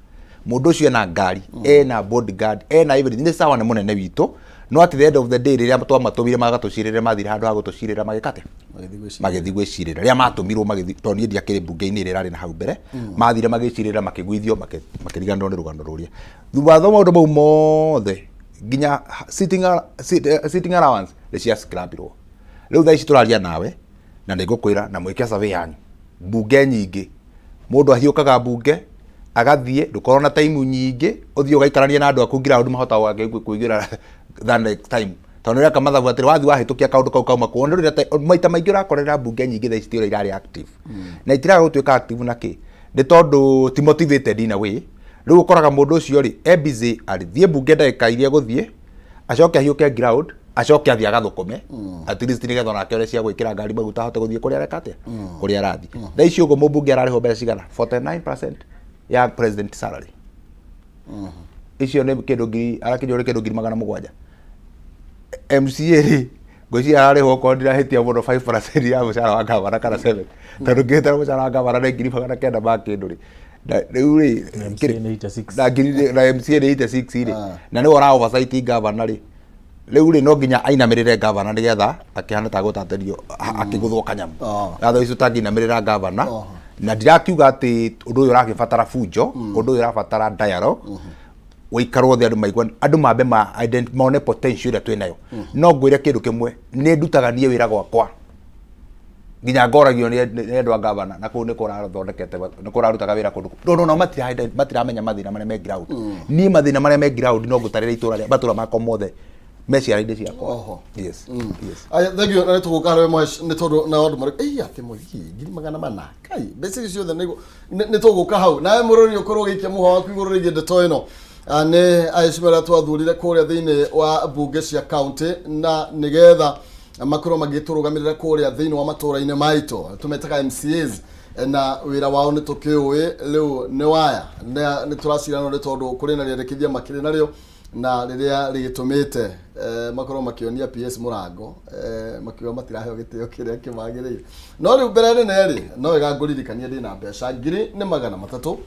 Mũndũ ũcio ena ngari, ena bodyguard, ena everything. Nĩ sawa nĩ mũnene witũ. No at the end of the day rĩrĩa twamatũmire magatũcirĩre mathire handũ ha gũtũcirĩra magĩka atĩa? Magĩthiĩ gwĩcirĩra. Rĩrĩa matũmirwo magĩthiĩ, tondũ niĩ ndiakĩrĩ mbunge-inĩ ĩrĩa ĩrarĩ na hau mbere, mathire magĩcirĩra makĩguithio makĩriganĩrwo nĩ rũgano rũrĩa. Thutha wa maũndũ mau mothe nginya sitting allowance nĩ cia scrapirwo. Rĩu thaa ici tũraria nawe na nĩ ngũkwĩra na mwĩke survey yanyu. Mbunge nyingĩ mũndũ ahiũkaga mbunge agathiĩ ndũkorwo na time nyingĩ ũthiĩ ũgaikarania na andũ aku ground mahota kũiguĩra than next time tondũ nĩũreka mathabu atĩrĩ wathiĩ wahĩtũkia kaũndũ kau kauma kũu nĩ maita maingĩ ũrakorera mbunge nyingĩ thaa ici ti ũrĩa irarĩ active na itiraga gũtuĩka active na kĩ nĩ tondũ ti motivated in a way. Rĩu ũkoraga mũndũ ũcio rĩ e busy athiĩ mbunge ndagĩka iria egũthiĩ acoke ahiũke ground acoke athiĩ agathũkũme at least nĩgetha onake ũrĩa cia gwĩkĩra ngari maguta ahote gũthiĩ kũrĩa areka atĩa kũrĩa arathiĩ. Thaa ici ũguo mũmbunge ararĩhwo mbeca cigana? 49% ya president salary. Icio nĩ kĩndũ ngiri arakinywo nĩ kĩndũ 700,000. MCA rĩ ngwĩciria ararĩhwo okorwo ndirahĩtia mũno 5% ya mũcara wa gavana kana 7 tondũ ngĩhĩtana mũcara wa gavana nĩ 900 ma kĩndũ rĩ na rĩu rĩ Na MCA nĩ 86. na ngiri na MCA nĩ 86 rĩ na nĩwe ũra oversight gavana rĩ rĩu rĩ no nginya ainamĩrĩre gavana nĩgetha akĩhana ta gũtatĩrio akĩgũthwo kanyamũ. Watho icio ũtangĩinamĩrĩra gavana na ndirakiuga atĩ ũndũ ũyũ ũragĩbatara bunjo, ũndũ ũyũ ũrabatara dialogue gũikarwo thĩ andũ maigua andũ mambe ma mone potential ĩrĩa twĩ nayo. No ngwĩre kĩndũ kĩmwe, nĩ ndutaga niĩ wĩra gwakwa nginya ngoragio nĩ andũ a gavana na kũu nĩ kũrathondekete nĩ kũrarutaga wĩra kũndũ tondũ nao matiramenya mathĩna marĩa me ground. Niĩ mathĩna marĩa me ground no ngũtarĩre itũra rĩa matũra makwa mothe me ciara-inĩ ciakwa. Yes, yes. Aya, thank you. Na nĩ tũgũka harĩ we Mũhesh, nĩ tondũ nao andũ marĩ ĩi atĩ mũigi 400,000 kai mbeca icio ciothe nĩ tũgũka hau nawe mũrori ũkorwo ũgĩikia mũhwa waku igũrũ rĩgiĩ ndeto ĩno. Nĩ aheshimiwa arĩa twathurire kũrĩa thĩinĩ wa mbunge cia kaunti na nĩgetha makorwo magĩtũrũgamĩrĩra kũrĩa thĩinĩ wa matũra-inĩ maitũ tũmetaga MCAs na wĩra wao nĩ tũkĩũĩ rĩu nĩ waya nĩ tũracirano nĩ tondũ kũrĩ na rĩendekithia makĩrĩ narĩo na rĩrĩa rĩgĩtũmĩte makorwo makĩonia PS mũrango makiuga matiraheo gĩtĩo kĩrĩa kĩmagĩrĩire. No rĩu mbere nene rĩ no wega ngũririkanie ndĩna mbeca 300,000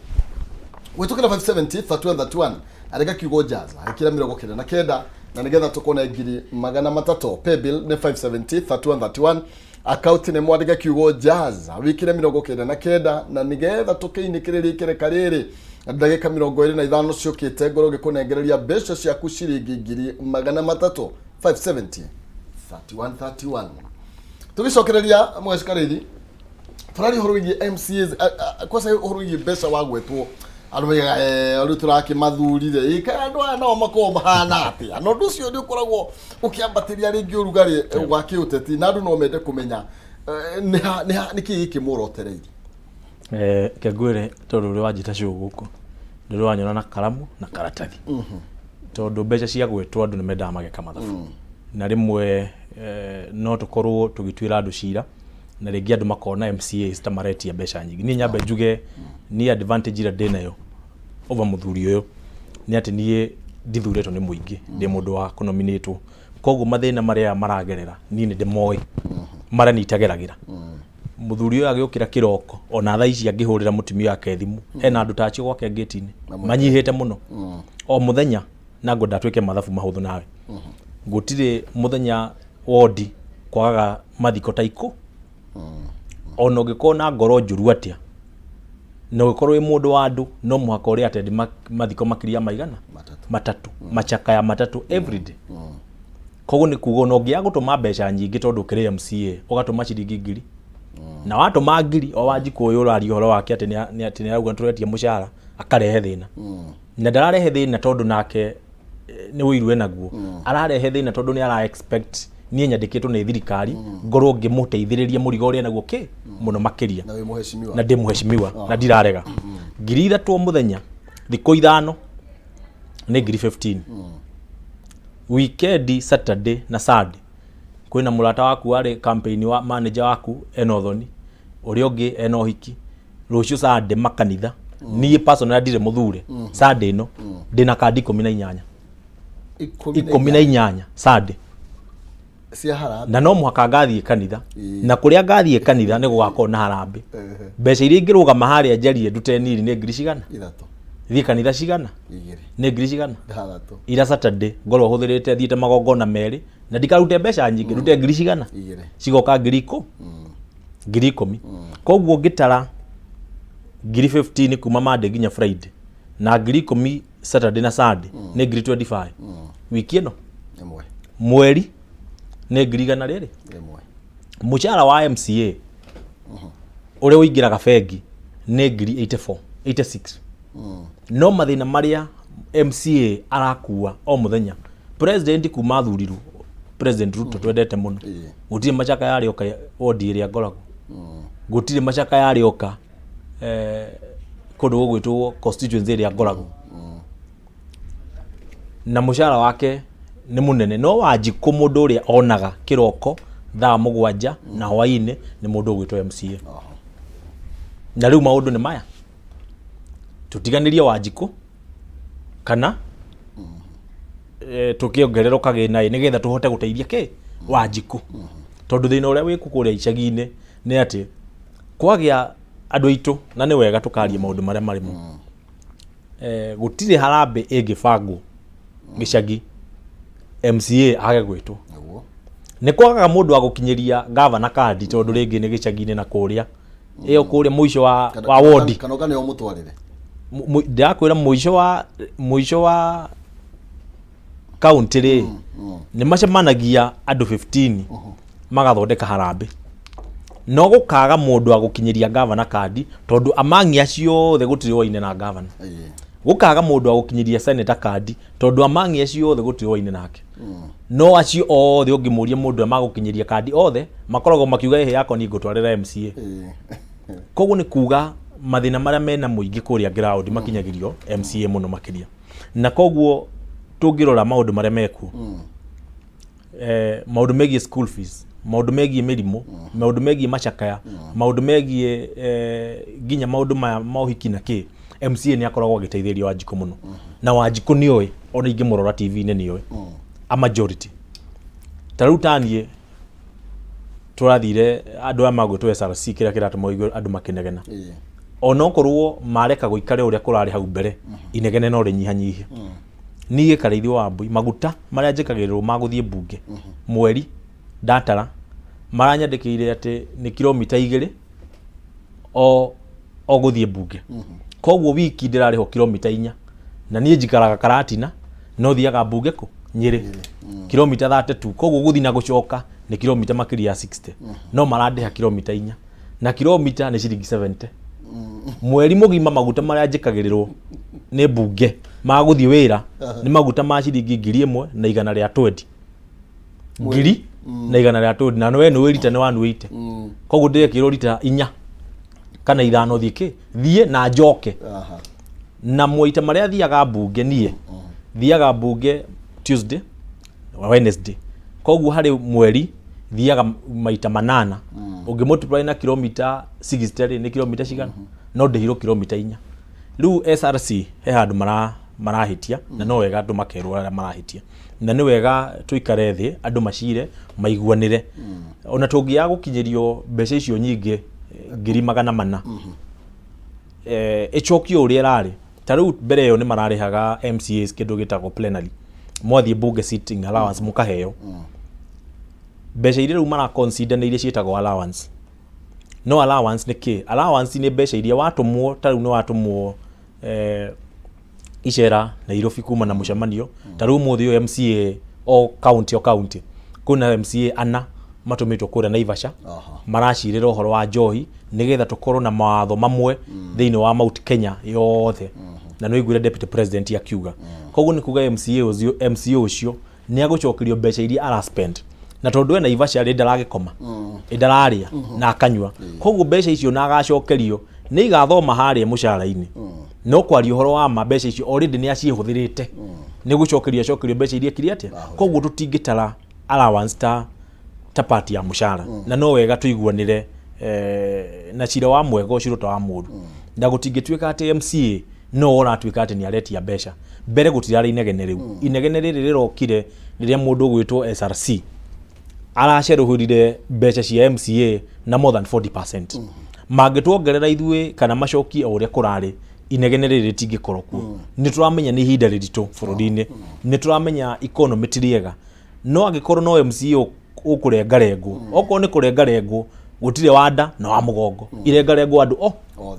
gwĩtũkĩra 570 31 31 arĩka kiugo jaza ĩkĩra 99 na nĩgetha tũkone 300,000. Paybill nĩ 570 31 31, akaunti nĩ mwandĩke kiugo jaza wĩkĩre 99 na nĩgetha tũkĩinĩkĩrĩrie ikereka rĩrĩ ndagĩka 25 ciũkĩte ngorwo ngĩkũnengereria mbeca ciaku ciringi 300,000 570 31 31. Tũgĩcokereria Mũheci Karĩithi, tũraria ũhoro wĩgiĩ MCAs, kwanza ũhoro wĩgiĩ mbeca wagwetwo. Andũ maigaga rĩu tũrakĩmathurire ĩ kaĩ andũ aya nao makoragwo mahana atĩa? Na ũndũ ũcio nĩ ũkoragwo ũkĩambatĩria rĩngĩ ũrugarĩ wa kĩũteti, na andũ no mende kũmenya nĩ ha- nĩ ha- nĩ kĩĩ gĩkĩ mũrotereire. Reke ngwĩre, tondũ ũrĩ wanjĩta show gũkũ, ndũrĩ wanyona na karamu na karatathi, tondũ mbeca cia gwĩtwo andũ nĩ mendaga mageka mathabu, na rĩmwe no tũkorwo tũgĩtuĩra andũ cira na rĩngĩ andũ makona MCAs ta maretia mbeca nyingĩ. Niĩ nyambe njuge, niĩ advantage ĩrĩa ndĩnayo over mũthuri ũyũ nĩ atĩ niĩ ndithurĩtwo nĩ mũingĩ, ndĩ mũndũ wa kũnominĩtwo, koguo mathĩna marĩa maragerera niĩ nĩ ndĩmoĩ, marĩa niĩ itageragĩra. Mũthuri ũyũ agĩũkĩra kĩroko, ona thaa ici angĩhũrĩra mũtumia wake thimũ, hena andũ ta acio gwake ngĩti-inĩ manyihĩte mũno o mũthenya, na ngwenda twĩke mathabu mahũthũ nawe. Gũtirĩ mũthenya wondi kwagaga mathiko ta ikũ. Ona ũngĩkorwo na ngoro njũru atĩa, na ũngĩkorwo wĩ mũndũ wa andũ, no mũhaka ũrĩ attend mathiko makĩria maigana matatũ, macakaya matatũ everyday. Koguo nĩ kuga ona ũngĩaga gũtũma mbeca nyingĩ, tondũ ũkĩrĩ MCA ũgatũma ciringi 1000, na watũma 1000, o Wanjikũ ũyũ ũraria ũhoro wake atĩ atĩ nĩ arauga tũretia mũcara, akarehe thĩna. Na ndararehe thĩna tondũ nake nĩ ũiru enaguo, ararehe thĩna tondũ nĩ ara expect niĩ nyandĩkĩtwo nĩ thirikari ngorwo ngĩmũteithĩrĩria mũrigo ũrĩa enaguo kĩ mũno makĩria. Na wĩ mũhecimiwa. Na ndĩ mũhecimiwa, na ndirarega. 3000 o mũthenya thikũ 5 nĩ 15,000. Weekend, Saturday na Sunday, kwĩna mũrata waku warĩ campaign wa manager waku ena ũthoni, ũrĩa ũngĩ ena ũhiki rũciũ Sunday makanitha. Niĩ personally ndirĩ mũthure, Sunday ĩno ndĩna kandi 18. 18 Sunday. Cia harambee. Na no mũhaka ngathiĩ kanitha, na kũrĩa ngathiĩ kanitha nĩ gũgakorwo na harambee. Mbeca iria ingĩrũgama harĩa njarie ndute niri nĩ ngiri cigana? 3. Thiĩ kanitha cigana? 2. Nĩ ngiri cigana? 6. Ira Saturday ngorwo hũthĩrĩte thiĩte magongona merĩ na ndikarute mbeca nyingĩ, ndute ngiri cigana? 2. Cigoka 10,000, 10,000. Koguo ngĩtara 15,000 kuma Monday nginya Friday na 10,000 Saturday na Sunday nĩ 25,000 wiki ĩno. 1. Mweri nĩ 101,000. 1. Mũcara wa MCA ũrĩa ũingĩraga bengi nĩ 84,000, 86, no mathĩna marĩa MCA arakua o mũthenya, president kuma athurirwo, President Ruto twendete mũno, gũtirĩ macaka yarĩoka wodi ĩrĩa ngoragwo, gũtirĩ macaka yarĩoka kũndũ gũgwĩtwo constituency ĩrĩa ngoragwo, na mũcara wake nĩ mũnene. No Wanjikũ, mũndũ ũrĩa onaga kĩroko thaa 7 na hwainĩ nĩ mũndũ ũgwĩtwo MCA. Na rĩu maũndũ nĩ maya, tũtiganĩrie Wanjikũ kana tũkĩongererwo kagĩna ĩ nĩgetha tũhote gũteithia kĩ Wanjikũ, tondũ thĩna ũrĩa wĩkuo kũrĩa icagi-inĩ nĩ atĩ kwagĩa andũ aitũ, na nĩ wega tũkaria maũndũ marĩa marĩ mo. Gũtirĩ harambĩ ĩngĩbangwo gĩcagi MCA age gwĩtwo. Nĩ kwagaga mũndũ wa gũkinyĩria gavana kandi, tondũ rĩngĩ nĩ gĩcagi-inĩ na kũrĩa ĩyo kũrĩa mũico wa wodi. Kana ũka nĩo mũtwarĩre. Ndĩrakwĩra mũico wa kaunti rĩ, nĩ macemanagia andũ 15 magathondeka harambĩ, no gũkaga mũndũ wa gũkinyĩria gavana kandi, tondũ amangi acio othe gũtirĩ woine na gavana. Gũkaga mũndũ wa gũkinyĩria senator kandi, tondũ amangi acio othe gũtirĩ woine nake. No acio othe ũngĩmũria mũndũ ũrĩa magũkinyĩria kandi, othe makoragwo makiuga, "Ĩhĩ yakwa niĩ ngũtwarĩra MCA." Koguo nĩ kuga mathĩna marĩa mena mũingĩ kũrĩa ground makinyagĩrio MCA mũno makĩria. Na koguo tũngĩrora maũndũ marĩa mekuo, maũndũ megiĩ school fees, maũndũ megiĩ mĩrimũ, maũndũ megiĩ macakaya, maũndũ megiĩ nginya maũndũ maya ma ũhiki na kĩ, MCA nĩ akoragwo agĩteithĩrĩria Wanjikũ mũno, na Wanjikũ nĩ oĩ, ona ingĩmũrora TV-inĩ nĩ oĩ a majority. Ta rĩu taniĩ tũrathire andũ aya magwĩtwo SRC, kĩrĩa kĩratũma ũigue andũ makĩnegena, onokorwo mareka gũikare ũrĩa kũrarĩ hau mbere, inegene no rĩnyihanyihe. Niĩ Karĩithio wa Mbui, maguta marĩa njĩkagĩrĩrwo ma gũthiĩ mbunge mweri ndatara, maranyandĩkĩire atĩ nĩ kilomita 2 o gũthiĩ mbunge, koguo wiki ndĩrarĩhwo kilomita 4, na niĩ njikaraga Karatina no thiaga mbunge kũ Nyĩrĩ, kilomita 32, koguo gũthiĩ na gũcoka nĩ kilomita makĩria ya 60, no marandĩha kilomita 4, na kilomita nĩ ciringi 70. Mweri mũgima maguta marĩa njĩkagĩrĩrwo nĩ mbunge ma gũthiĩ wĩra nĩ maguta ma ciringi 1,120. 1,120, na we nĩ wĩrita nĩ 180. Koguo ndĩrekĩrwo rita 4 kana 5 thiĩ kĩ thiĩ na njoke. Na maita marĩa thiaga mbunge, niĩ thiaga mbunge Tuesday, Wednesday, koguo harĩ mweri thiaga maita 8. Ũngĩ multiply na kilomita 60 rĩ, nĩ kilomita cigana? No ndĩhirwo kilomita 4. Rĩu SRC he handũ marahĩtia, na no wega andũ makerwo arĩa marahĩtia, na nĩ wega tũikare thĩ, andũ macire maiguanĩre. Ona tũngĩaga gũkinyĩrio mbeca icio nyingĩ, 400,000, ĩcokio ũrĩa ĩrarĩ. Ta rĩu mbere ĩyo nĩ mararĩhaga MCAs kĩndũ gĩtagwo plenary, mwathiĩ bunge sitting allowance mũkaheo. Mbeca iria rĩu mara consider nĩ iria ciĩtagwo allowance. No allowance nĩ kĩ? Allowance nĩ mbeca iria watũmwo, ta rĩu nĩ watũmwo icera Nairobi kuma na mũcemanio. Ta rĩu ũmũthĩ ũyũ MCA o county o county kwĩna MCA ana matũmĩtwo kũrĩa Naivasha, maracirĩra ũhoro wa njohi nĩgetha tũkorwo na mawatho mamwe thĩinĩ wa Mount Kenya yothe. Na nĩ ũiguire deputy president akiuga. Koguo nĩ kuga MCA ũcio, MCA ũcio nĩ agũcokerio mbeca iria ara spend, na tondũ e Naivasha rĩ, ndaragĩkoma, ĩ ndararĩa na akanyua. Koguo mbeca icio na agacokerio nĩ igathoma harĩa mũcara-inĩ. No kwaria ũhoro wa ma, mbeca icio already nĩ aciĩhũthĩrĩte, nĩ gũcokerio acokerio mbeca iria ekire atĩa. Koguo tũtingĩtara allowance ta part ya mũcara. Na no wega tũiguanĩre, na cira wa mwega ũcirwo ta wa mũru, na gũtingĩtuĩka atĩ MCA no ũratuĩka atĩ nĩ aretia mbeca. Mbere gũtirarĩ inegene rĩu. Inegene rĩrĩ rĩrokire rĩrĩa mũndũ ũgwĩtwo SRC aracerũhũrire mbeca cia MCA na more than 40%. Mangĩtuongerera ithuĩ kana macokie o ũrĩa kũrarĩ, inegene rĩrĩ rĩtingĩkorwo kuo. Nĩ tũramenya nĩ ihinda rĩritũ bũrũri-inĩ, nĩ tũramenya economy ti rĩega, no angĩkorwo no MCA ũkũrengarengwo, okorwo nĩ kũrengarengwo, gũtirĩ wa nda na wa mũgongo, irengarengwo andũ o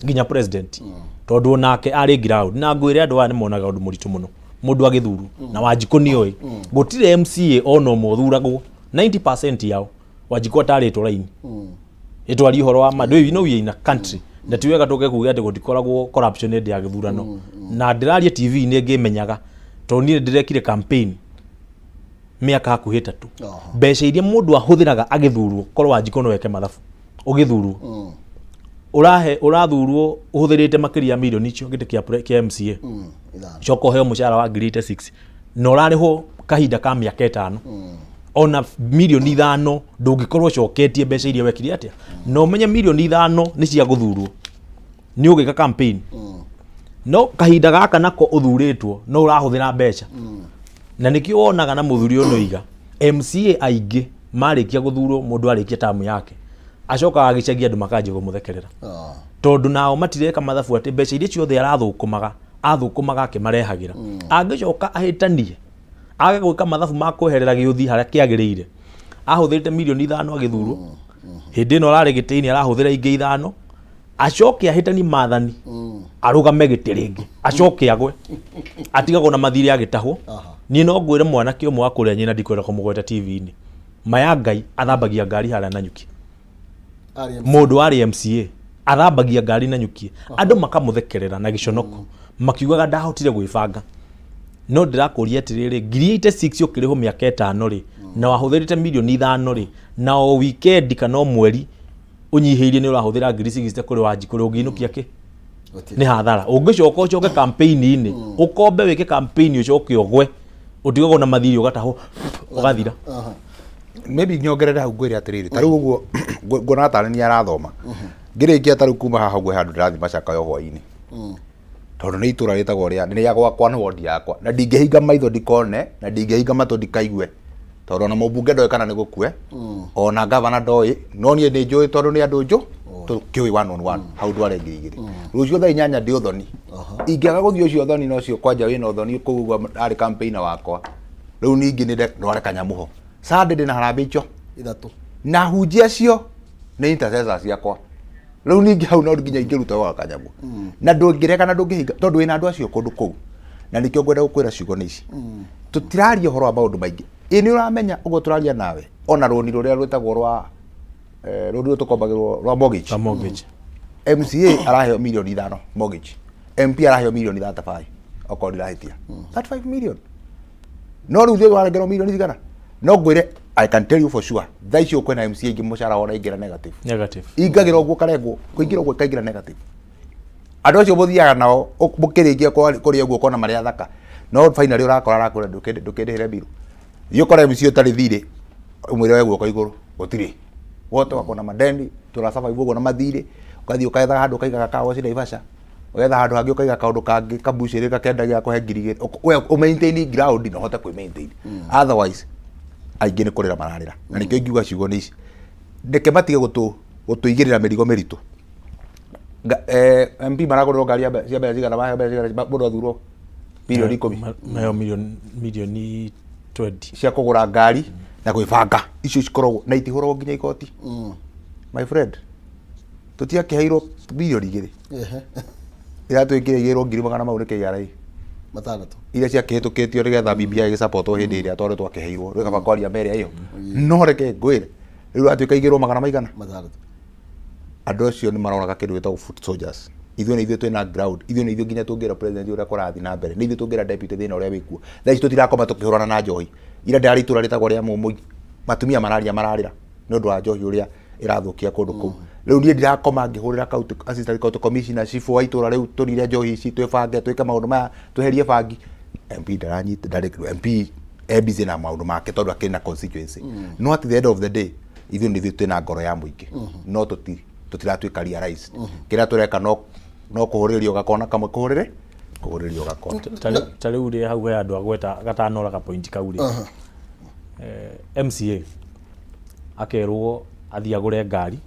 nginya president, tondũ onake arĩ ground. Na ngwĩre andũ aya nĩ monaga ũndũ mũritũ mũno mũndũ agĩthurwo, na Wanjikũ nĩ oĩ gũtirĩ MCA ona ũmwe ũthuragwo 90% yao Wanjikũ atarĩtwo raini ĩtwarie ũhoro wa ma. You know we are in a country, na ti wega tũke kuga atĩ gũtikoragwo corruption hĩndĩ ya gĩthurano. Na ndĩraria TV-inĩ ngĩmenyaga, tondũ niĩ ndĩrekire campaign mĩaka hakuhĩ 3. Mbeca iria mũndũ ahũthĩraga agĩthurwo, korwo Wanjikũ no eke mathabu, ũgĩthurwo ũrahe ũrathurwo ũhũthĩrĩte makĩria ya mirioni icio gĩtĩ kĩa MCA, coka ũheo mũcara wa 86,000 na ũrarĩhwo kahinda ka mĩaka 5, ona 5 mirioni ndũngĩkorwo ũcoketie mbeca iria wekire atĩa. Na ũmenye 5 mirioni nĩ cia gũthurwo, nĩ ũgĩka campaign, no kahinda gaka nako ũthurĩtwo no ũrahũthĩra mbeca. Na nĩkĩo wonaga na mũthuri ũyũ nĩoiga MCA aingĩ marĩkia gũthurwo, mũndũ arĩkia tamu yake acokaga gĩcagi, andũ makanjia kũmũthekerera, tondũ nao matireka mathabu atĩ mbeca iria ciothe arathũkũmaga, athũkũmaga akĩmarehagĩra. Angĩcoka ahĩtanie, age gwĩka mathabu ma kweherera gĩũthi harĩa kĩagĩrĩire, ahũthĩrĩte 5 mirioni agĩthurwo, hĩndĩ ĩno ararĩ gĩtĩ-inĩ arahũthĩra ingĩ 5, acoke ahĩtanie mathani, arũgame gĩtĩ rĩngĩ, acoke agwe, atigagwo na mathirĩ agĩtahwo. Niĩ no ngwĩre mwanake ũmwe wa kũrĩa nyina, ndikwenda kũmũgweta TV-inĩ, maya Ngai, athambagia ngari harĩa Nanyuki. Arĩ MC. Mũndũ warĩ MCA athambagia ngari Nanyuki, andũ makamũthekerera na gĩconoko, makiugaga ndahotire gwĩbanga. No ndĩrakũria atĩrĩrĩ, 86,000 ũkĩrĩhwo mĩaka 5 rĩ, na wahũthĩrĩte 5 mirioni rĩ, na o weekend kana o mweri ũnyihĩirie nĩ ũrahũthĩra 60,000 kũrĩ Wanjikũ rĩ, ũngĩinũkia kĩ? Nĩ hathara. Ũngĩcoka ũcoke campaign-inĩ, ũkombe wĩke campaign, ũcoke ũgwe, ũtigagwo na mathirĩ, ũgatahwo, ũgathira. Maybe nyongerere hau, ngwĩre atĩrĩrĩ, ta rĩu ũguo nguona tarĩ nĩ arathoma ngĩrĩkia, ta rĩu kuma haha ũguo he handũ ndĩrathiĩ macakayo hwaĩ-inĩ, tondũ nĩ itũra rĩtagwo rĩa nĩ rĩa gwakwa, nĩ wondi yakwa, na ndingĩhinga maitho ndikone, na ndingĩhinga matũ ndikaigue, tondũ ona mũmbunge ndoĩ kana nĩ gũkue, ona gavana ndoĩ, no niĩ nĩ njũĩ, tondũ nĩ andũ njũ tũkĩũĩ one on one. Hau ndware 2000 rũciũ thaa 8 ndĩ ũthoni. Ingĩaga gũthiĩ ũcio ũthoni, na ũcio kwanja wĩna ũthoni kũu ũguo arĩ campaigner wakwa. Rĩu ningĩ nĩ ndware kanyamũ ho Sunday, ndĩna harambee icio 3. Na hunjia acio nĩ intercessors ciakwa. Rĩu ningĩ hau no nginya ingĩruta wa kanyamũ, na ndũngĩrega na ndũngĩhinga, tondũ wĩna andũ acio kũndũ kũu. Na nĩkĩo ngwenda gũkwĩra ciugo nĩ ici, tũtiraria ũhoro wa maũndũ maingĩ. Ĩ nĩ ũramenya ũguo tũraria nawe, ona rũni rũrĩa rwĩtagwo rwa rũni rũrũ tũkombagĩrwo rwa mortgage. Rwa mortgage. MCA araheo mirioni 5 mortgage, MP araheo mirioni 35 okorwo ndirahĩtia, 35 million. No rĩu thĩ warengerwo mirioni cigana? No ngwĩre, I can tell you for sure, thaa icio kwĩna MCA ingĩ mũcara wao ũraingĩra negative. Negative. Ingagĩra ũguo karengwo kũingĩra ũguo ikaingĩra negative. Andũ acio mũthiaga nao mũkĩrĩkia kũrĩa ũguo ũkona marĩa athaka, no finally ũrakora arakwĩra ndũkĩndĩhĩre bill. Thiĩ ũkore MC ũtarĩ thirĩ, ũmwĩre oe guoko igũrũ, gũtirĩ. Wote ũgakona madeni, tũra survive ũguo na mathirĩ, ũgathiĩ ũketha handũ ũkaiga gaka waci Naivasha, ũgetha handũ hangĩ ũkaiga kaũndũ kangĩ kabucĩrĩ gakendagia gakũhe 2000, we ũ maintain ground na ũhote kwĩ maintain. Otherwise aingĩ nĩ kũrĩra mararĩra, na nĩkĩo ingiuga ciugo nĩ ici, reke matige gũtũigĩrĩra mĩrigo mĩritũ. MP maragũrĩrwo ngari cia mbeca cigana, maheo mbeca cigana mũndũ athurwo? Mirioni 10. Maheo mirioni 20 cia kũgũra ngari na gwĩbanga. Icio cikoragwo na itihũragwo nginya igoti. My friend, tũtiakĩheirwo mirioni 2 iratwĩkire igĩrwo ngiri magana mau nĩ KRA 6. Iria ciakĩhĩtũkĩtio nĩgetha BBI ĩgĩsupportwo hĩndĩ ĩrĩa twarĩ twakĩheirwo. Rĩu kaba kwaria mbere ĩyo, no reke ngwĩre, rĩu ratuĩka igĩrwo magana maigana? 6. Andũ acio nĩ maroraga kĩndũ gĩtagwo foot soldiers. Ithuĩ nĩ ithuĩ twĩna ground, ithuĩ nĩ ithuĩ nginya tũngĩra president ũrĩa kũrathiĩ na mbere, nĩ ithuĩ tũngĩra deputy thĩna ũrĩa wĩkuo. Thaa ici tũtirakoma tũkĩhũrana na njohi. Ira ndĩrarĩ itũra rĩtagwo rĩa Mũmũi, matumia mararia mararĩra nĩ ũndũ wa njohi ũrĩa ĩrathũkia kũndũ kũu. Rĩu niĩ ndirakoma ngĩhũrĩra county assistant county commissioner, cibũ wa itũra rĩu, tũrire njohi ici, twĩbange, twĩke maũndũ maya, tweherie bangi. MP ndaranyita, ndarĩ MP e busy na maũndũ make tondũ akĩrĩ na constituency. No at the end of the day, ithuĩ nĩ ithuĩ twĩna ngoro ya mũingĩ, no tũtiratuĩka realized. Kĩrĩa tũreka no kũhũrĩrĩrio gakona kamwe, kũhũrĩrĩrio gakona. Ta rĩu rĩ, hau he andũ agweta gatanora ga point kau rĩ, MCA akerwo athiĩ agũre ngari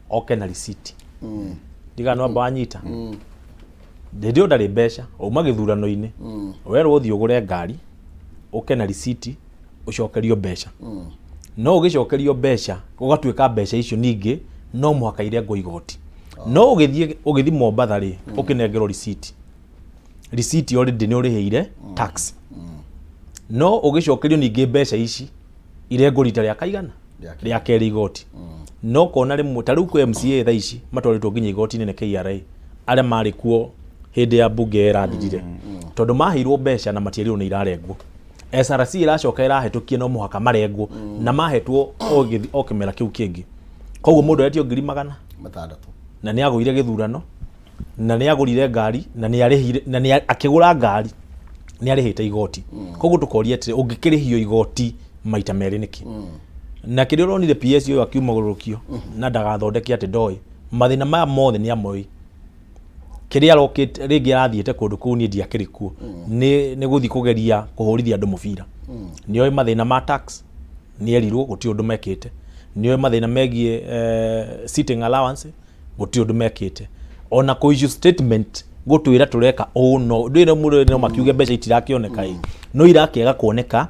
oke na receipt. Ndigana no amba wanyita hĩndĩ ĩyo ndarĩ mbeca, wauma gĩthurano-inĩ, werwo ũthiĩ ũgũre ngari ũke na receipt ũcokerio mbeca. No ũgĩcokerio mbeca, ũgatuĩka mbeca icio ningĩ no mũhaka irengwo igoti. No ũgĩthiĩ ũgĩthiĩ Mombatha rĩ, ũkĩnengerwo receipt, receipt already nĩ ũrĩhĩire tax. No ũgĩcokerio ningĩ mbeca ici irengwo rita rĩa kaigana? Rĩa kerĩ igoti. No kona rĩmwe ta rĩu kwĩ MCA thaa ici matwarĩtwo nginya igoti-inĩ nĩ KRA, arĩa marĩ kuo hĩndĩ ya bunge ĩrathirire, tondũ maheirwo mbeca na matierirwo nĩ irarengwo. SRC ĩracoka ĩrahĩtũkia no mũhaka marengwo, na mahetwo o kĩmera kĩu kĩngĩ. Koguo mũndũ aretio ngiri magana 6. Na nĩ agũire gĩthurano na nĩ agũrire ngari na nĩ arĩhire na nĩ akĩgũra ngari nĩ arĩhĩte igoti. Koguo tũkoria atĩrĩ, ũngĩkĩrĩhio igoti maita merĩ nĩkĩ? Na kĩrĩa ũronire PS ũyũ akiuma gũrũrũkio na ndagathondeke atĩ ndoĩ mathĩna maya mothe, nĩ amoĩ kĩrĩa arokĩte rĩngĩ arathiĩte kũndũ kũu. Niĩ ndiakĩrĩ kuo, nĩ gũthiĩ kũgeria kũhũrithia andũ mũbira. Nĩ oĩ mathĩna ma tax, nĩ erirwo gũtirĩ ũndũ mekĩte. Nĩ oĩ mathĩna megiĩ sitting allowance, gũtirĩ ũndũ mekĩte. Ona kũ issue statement gũtwĩra tũreka ũũ, no ndũĩ no mũndũ no makiuge mbeca itirakĩoneka ĩ, no irakĩaga kuoneka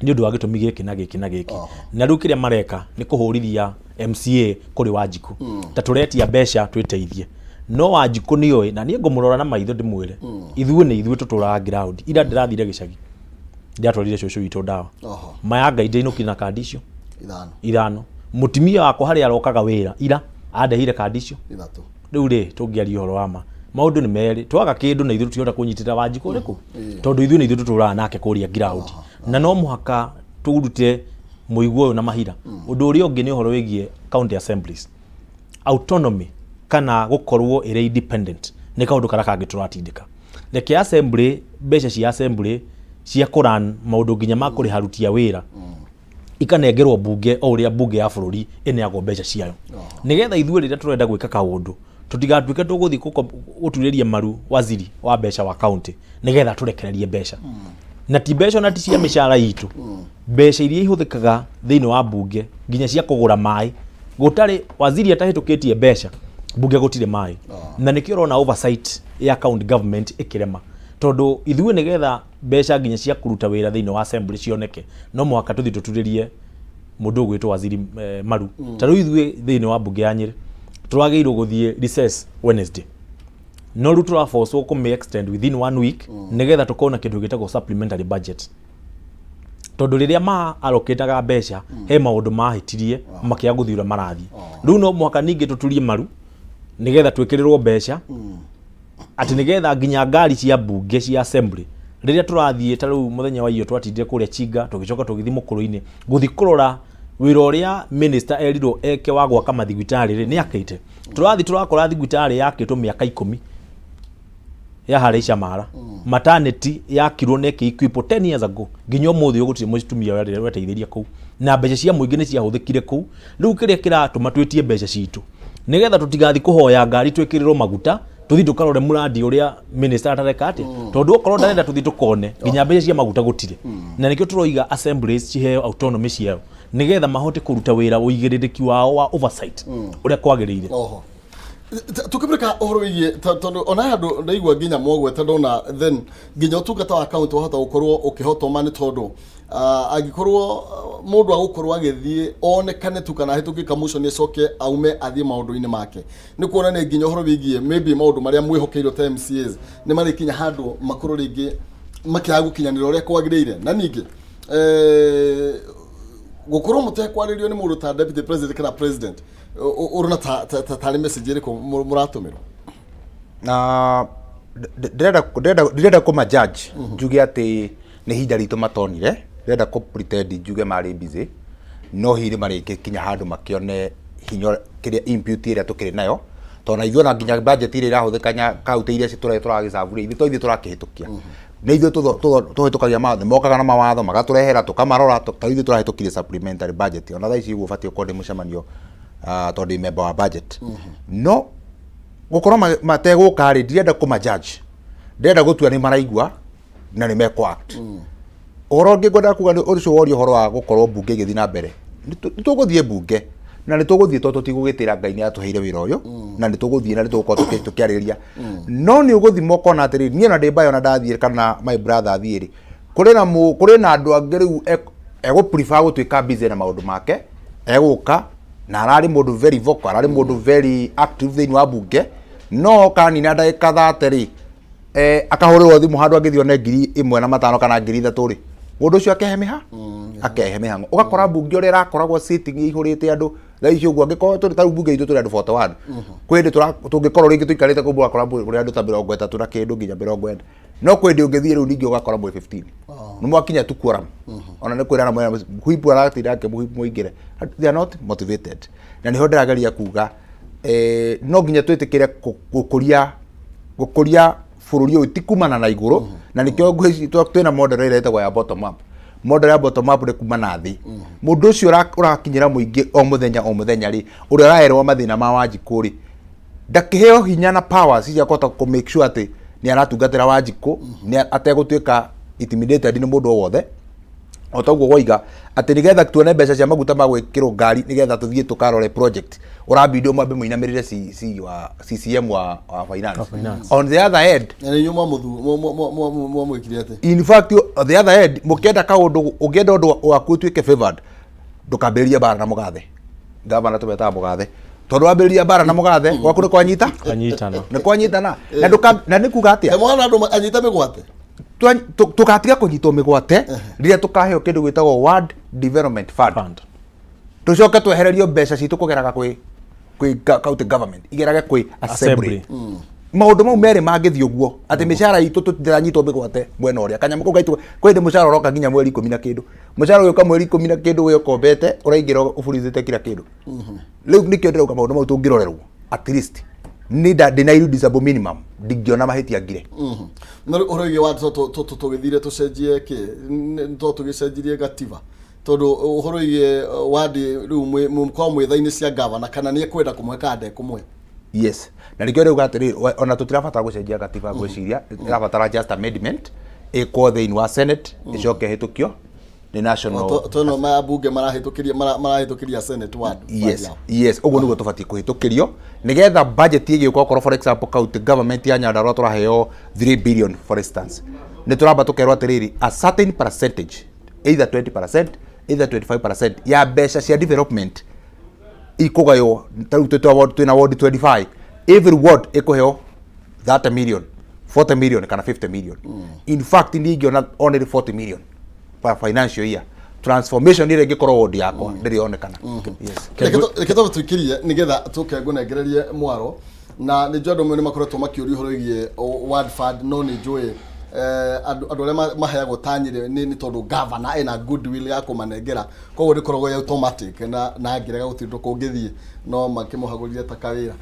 nĩ ũndũ wa gĩtũmi gĩkĩ na gĩkĩ na gĩkĩ. Na rĩu kĩrĩa mareka nĩ kũhũrithia MCA kũrĩ Wanjikũ ta tũretia mbeca twĩteithie, no Wanjikũ nĩ oĩ, na niĩ ngũmũrora na maitho ndĩmwĩre ithuĩ nĩ ithuĩ tũtũraga ground. Ira ndĩrathire gĩcagi, ndĩratwarire cũcũ witũ ndawa. Maya Ngai ndĩinũkire na kandi icio 5. 5. Mũtumia wakwa harĩa arokaga wĩra ira andehire kandi icio 3. Rĩu rĩ, tũngĩaria ũhoro wa ma, maũndũ nĩ merĩ. Twaga kĩndũ na ithuĩ tũtihota kũnyitĩrĩra Wanjikũ ũrĩkũ, tondũ ithuĩ nĩ ithuĩ tũtũraga nake kũrĩa ground, na no mũhaka tũrute mũigua ũyũ na mahira. Ũndũ ũrĩa ũngĩ nĩ ũhoro wĩgiĩ county assemblies autonomy kana gũkorwo ĩrĩ independent, nĩ kaũndũ karĩa kangĩ tũratindĩka. Reke assembly, mbeca cia assembly cia kũran maũndũ nginya ma kũrĩha aruti a wĩra ikanengerwo mbunge o ũrĩa mbunge ya bũrũri ĩneagwo mbeca ciayo, nĩgetha ithuĩ rĩrĩa tũrenda gwĩka kaũndũ tũtigatuĩke tũgũthiĩ gũturĩria maru waziri wa mbeca wa county nĩgetha tũrekererie mbeca. Na ti mbeca ona ti cia mĩcara itũ, mbeca iria ihũthĩkaga thĩinĩ wa mbunge nginya cia kũgũra maĩ, gũtarĩ waziri atahĩtũkĩtie mbeca mbunge gũtirĩ maĩ. Na nĩkĩo ũrona oversight ya county government ĩkĩrema, tondũ ithuĩ nĩgetha mbeca nginya cia kũruta wĩra thĩinĩ wa assembly cioneke no mũhaka tũthiĩ tũturĩrie mũndũ ũgwĩtwo waziri maru. Ta rĩu ithuĩ thĩinĩ wa mbunge ya Nyĩrĩ tũragĩrĩirwo gũthiĩ recess Wednesday, no rĩu tũraforcwo kũmĩ extend within one week nĩgetha tũkorwo na kĩndũ gĩtagwo supplementary budget, tondũ rĩrĩa ma allocataga mbeca he maũndũ mahĩtirie makĩaga gũthiĩ ũrĩa marathiĩ. Rĩu no mũhaka ningĩ tũturie maru. Nĩgetha twĩkĩrĩrwo mbeca atĩ nĩgetha nginya ngari cia mbunge cia assembly rĩrĩa tũrathiĩ, ta rĩu mũthenya wa iyo twatindire kũrĩa Chinga, tũgĩcoka tũgĩthiĩ Mũkũrũ-inĩ gũthiĩ kũrora wĩra ũrĩa minister erirwo eke wa gwaka mathibitarĩ rĩ, nĩ akĩte. Tũrathiĩ tũrakora thibitarĩ yakĩtwo mĩaka 10 ya harĩa Icamara, maternity yakirwo na ĩkĩ-equipwo 10 years ago, nginya ũmũthĩ ũyũ gũtirĩ mũtumia weteithĩria kũu, na mbeca cia mũingĩ nĩ ciahũthĩkire kũu. Rĩu kĩrĩa kĩratũma twĩtie mbeca citũ nĩgetha tũtigathiĩ kũhoya ngari twĩkĩrĩrwo maguta tũthiĩ tũkarore mũrandi ũrĩa minister atareka atĩa, tondũ okorwo ndarenda tũthiĩ tũkone nginya mbeca cia maguta gũtirĩ. Na nĩkĩo tũroiga assemblies ciheo autonomy ciao nĩgetha mahote kũruta wĩra ũigĩrĩrĩki wao wa oversight ũrĩa kwagĩrĩire. Oho tukibirika uhoro wigie, tondu ona handu ndaigua nginya mwagweta ndona then nginya utungata wa county wahota gukorwo ukihotoma, ni tondu angikorwo mundu agukorwo agithie onekane tu kana ahitukie kamotion acoke aume athie maundu-ini make, ni kuonania nginya uhoro wigie maybe maundu maria mwihokeirwo ta MCAs ni marikinya handu makorwo ringi makiaga gukinyanira uria kwagiriire. Na ningi gukorwo mutekwarĩrio nĩ mũndũ ta deputy president kana president, ũrona ta tarĩ message ĩrĩkũ mũratũmĩrwo? Na ndĩrenda kũma judge njuge atĩ nĩ ihinda ritũ matonire, ndĩrenda kũ pretend njuge marĩ busy, no hihi nĩ marĩkinya handũ makĩone hinya kĩrĩa input ĩrĩa tũkĩrĩ nayo, tondũ na ithuĩ ona nginya budget ĩrĩa ĩrahũthĩka kaunti iria tũragĩcabu rĩ, ithuĩ to ithuĩ tũrakĩhĩtũkia, nĩ ithuĩ tũhĩtũkagia mawatho, mokaga na mawatho magatũrehera tũkamarora, ta ithuĩ tũrahĩtũkirie supplementary budget. Ona thaa ici ũguo ũbatiĩ ũkorwo ndĩ mũcemanio, tondũ ndĩ member wa budget. No gũkorwo mategũka rĩ, ndirenda kũma judge, ndĩrenda gũtua nĩ maraigua na nĩ mekũ act. Ũhoro ũngĩ ngwendaga kuga nĩ ũcio woria ũhoro wa gũkorwo mbunge ĩgĩthiĩ na mbere. Nĩ tũgũthiĩ mbunge na nĩ tũgũthiĩ tondũ tũtigũgĩtĩra Ngai nĩ atũheire wĩra ũyũ, na nĩ tũgũthiĩ na nĩ tũgũkorwo tũkĩarĩrĩria. No nĩ ũgũthima ũkona atĩrĩrĩ, niĩ ona ndĩ mbayo na ndathiĩ kana my brother athiĩ rĩ, kũrĩ na andũ angĩ rĩu egũ prefer gũtuĩka busy na maũndũ make, egũka na ararĩ mũndũ very vocal, ararĩ mũndũ very active thĩinĩ wa mbunge, no kanina ndagĩka 30 rĩ, akahũrĩrwo thimũ handũ angĩthiĩ one 1500 kana 3000 rĩ, mũndũ ũcio akehe mĩha akehe mĩhang'o. Ũgakora mbunge ũrĩa ĩrakoragwo sitting ĩihũrĩte andũ thaa ici ũguo, angĩkorwo tũrĩ ta rĩu mbunge itũ tũrĩ andũ 41, kwĩ hĩndĩ tũngĩkorwo rĩngĩ tũikarĩte kũu ũgakora kũrĩ andũ ta 30 na kĩndũ nginya 40, no kwĩ hĩndĩ ũngĩthiĩ rĩu ningĩ ũgakora mwĩ 15, nĩ mwakinya tu quorum, ona nĩ kwĩrana mwena whip aratinda akĩmũhip mũingĩre. They are not motivated. Na nĩho ndĩrageria kuga, no nginya twĩtĩkĩre gũkũria bũrũri ũyũ ti kumana na igũrũ, na nĩkĩo ngwĩciria twĩna model ĩrĩa ĩtagwo ya bottom up. Model ya bottom up nĩ kuma na thĩ, mũndũ ũcio ũrakinyĩra mũingĩ o mũthenya o mũthenya rĩ, ũrĩa ũraerwo mathĩna ma Wanjikũ rĩ, ndakĩheo hinya na powers cia kũhota kũ make sure atĩ nĩ aratungatĩra Wanjikũ nĩ ategũtuĩka intimidated nĩ mũndũ o wothe. O ta ũguo woiga atĩ nĩgetha tuone mbeca cia maguta ma gwĩkĩrwo ngari nĩgetha tũthiĩ tũkarore project, ũrambindwo mwambe mũinamĩrĩre C wa CCM wa finance. Wa finance. On the other end, Na nĩ inyuĩ mwamwĩkire atĩ in fact, on the other end, mũkĩenda kaũndũ, ũngĩenda ũndũ waku ũtuĩke favored, ndũkambĩrĩrie mbara na mũgathe gavana, tũmetaga mũgathe, tondũ wambĩrĩria mbara na mũgathe gwaku nĩ kwanyita. Kwanyitana. Nĩ kwanyitana na ndũka na nĩ kuga atĩa? Mwana andũ anyita mĩgwate. Tũgatiga kũnyitwo mĩgwate rĩrĩa tũkaheo kĩndũ gĩtagwo Ward Development Fund. Fund. Tũcoke twehererio mbeca citũ kũgeraga kwĩ county government, igerage kwĩ assembly. Assembly. Maũndũ mau merĩ mangĩthiĩ ũguo atĩ mĩcara itũ tũtiranyitwo mĩgwate mwena ũrĩa kanyamũ kau gaitũ, kwĩ hĩndĩ mũcara ũroka nginya mweri 10 na kĩndũ, mũcara ũgĩũka mweri 10 na kĩndũ wĩ ũkombete ũraingĩra ũburithĩte kila kĩndũ. Rĩu nĩkĩo ndĩrauga maũndũ mau tũngĩrorerwo at least nĩ ndĩna irreducible minimum, ndingĩona mahĩtia ngire. Na rĩu ũhoro wĩgiĩ wa tũgĩthire tũcenjie kĩ to tũgĩcenjirie gatiba, tondũ ũhoro wĩgiĩ wandi rĩu mũkorwo mwĩ tha-inĩ cia gavana, kana nĩ ekwenda kũmũhe kana ndekũmũhe? Yes, na nĩkĩo rĩu atĩrĩrĩ, ona tũtirabatara gũcenjia gatiba, ngwĩciria ĩrabatara just amendment ĩkwo thĩinĩ wa Senate, ĩcoke ĩhĩtũkio nĩ national. Twena ma bunge marahĩtũkĩria marahĩtũkĩria Senate ward fund Yes. Yao. Yes, ũguo nĩguo tũbatiĩ kũhĩtũkĩrio nĩgetha budget ĩgĩũka, okorwo for example county government ya Nyandarua tũraheo 3 billion for instance, nĩ tũramba tũkerwo atĩrĩrĩ, a certain percentage, either 20%, either 25% ya mbeca cia development ikũgaywo. Ta rĩu twĩna ward 25, every ward ĩkũheo 30 million, 40 million kana 50 million. In fact, niĩ ingĩona only 40 million per financial year, transformation ĩrĩa ĩngĩkorwo ward yakwa ndĩrĩ yonekana. Yes. Reke twambe tũikĩrie nĩgetha tũke ngũnengererie mwaro. Na nĩ njũĩ andũ amwe nĩ makoretwo makĩũria ũhoro wĩgiĩ ward fund, no nĩ njũĩ andũ arĩa maheagwo ta Nyĩrĩ nĩ tondũ governor ena goodwill ya kũmanengera, koguo ndĩkoragwo ĩ automatic na ngĩrega gũtirĩ ũndũ kũngĩthiĩ no makĩmũhagũrire ta kawĩra.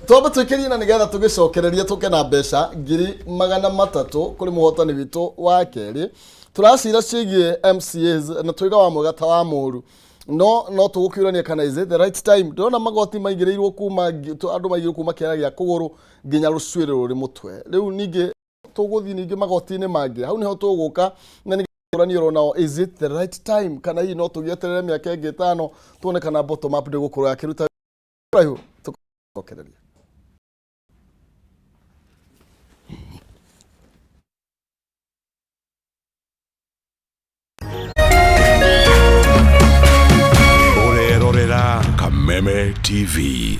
Twambe twĩkĩrie na nĩgetha tũgĩcokererie tũke na mbeca 300,000 kũrĩ mũhotani witũ wa kerĩ. Tũracira ciĩgiĩ MCAs na tũiga wa mwega ta wa mũru, no tũgũkĩũrania kana is it the right time. Ndĩrona magoti maigĩrĩirwo kuma andũ maigĩrĩirwo kuma kĩara gĩa kũgũrũ nginya rũcuĩrĩ rũrĩ mũtwe. Rĩu ningĩ tũgũthiĩ ningĩ magoti-inĩ mangĩ, hau nĩho tũgũka na nĩ kũrania oro is it the right time, kana hihi no tũgĩeterere mĩaka ĩngĩ 5 tuone kana bottom up ndĩgũkorwo yakĩruta kũraihu. Tũcokereria. Ũrerorera Kameme TV.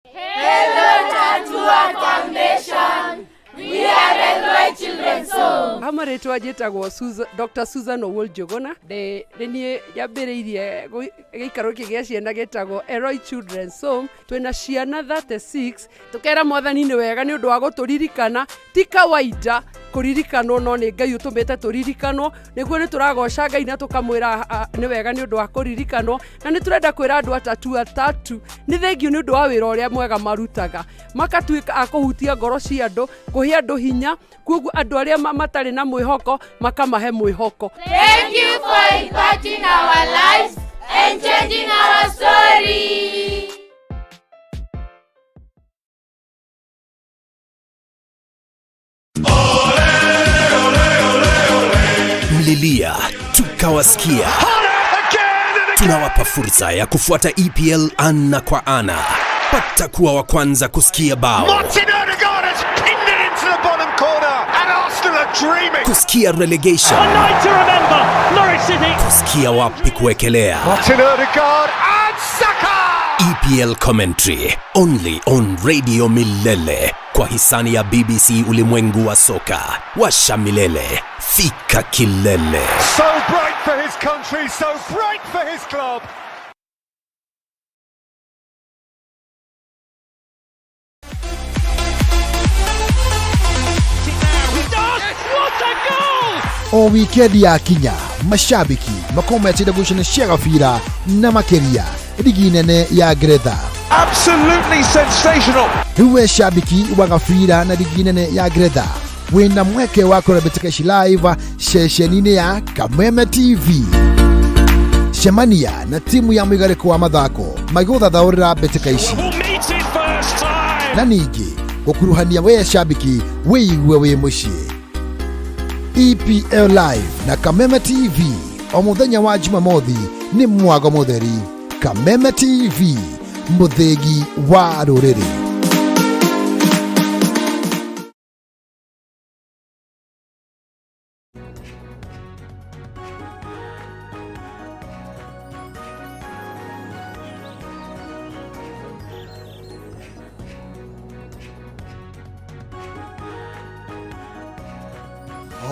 Hello, Tatua Foundation. We are Elroy Children's Home. Ha marĩtwa njĩtagwo Dr. Susan Owuor Njuguna. Nĩ niĩ nyambĩrĩirie gĩikaro gĩkĩ gĩa ciana gĩtagwo Elroy Children's Home. Twĩna ciana 36. Tũkera Mwathani nĩ wega nĩ ũndũ wa gũtũririkana. Ti kawaida kũririkanwo, no nĩ Ngai ũtũmĩte tũririkanwo. Nĩguo nĩ tũragoca Ngai na tũkamwĩra nĩ wega nĩ ũndũ wa kũririkanwo. Na nĩ tũrenda kwĩra andũ atatu atatu nĩ thengiũ nĩ ũndũ wa wĩra ũrĩa mwega marutaga, makatuĩka a kũhutia ngoro cia andũ, kũhe andũ hinya, koguo andũ arĩa matarĩ na mwĩhoko makamahe mwĩhoko. Thank you for impacting our lives and changing our story. Mlilia tukawasikia. Tunawapa fursa ya kufuata EPL ana kwa ana. Pata kuwa wa kwanza kusikia bao, Martin Odegaard has pinned it into the bottom corner, and Arsenal are dreaming. kusikia relegation, A night to remember, Norwich City. kusikia wapi kuwekelea. Martin Odegaard and Saka. EPL commentary only on Radio Milele kwa hisani ya BBC Ulimwengu wa Soka. Washa Milele, fika kilele. So bright for his country, so bright for his club. O wikendi yakinya, mashabiki makorwo metĩire ngucanio cia gabira na makĩria ligi nene ya Ngeretha. Absolutely sensational. Rĩu we shabiki wa gabira na ligi nene ya Ngeretha wĩna mweke wa kũrora mbĩtĩka ici live ceceni-inĩ ya Kameme TV. Cemania na timu ya mũigarĩko wa mathako magĩgũthathaũrĩra mbĩtĩka ici na ningĩ gũkuruhania we shabiki wĩigue wĩ mũciĩ. EPL Live na Kameme TV o mũthenya wa Jumamothi nĩ mwago mũtheri. Kameme TV, mũthĩgi wa rũrĩrĩ.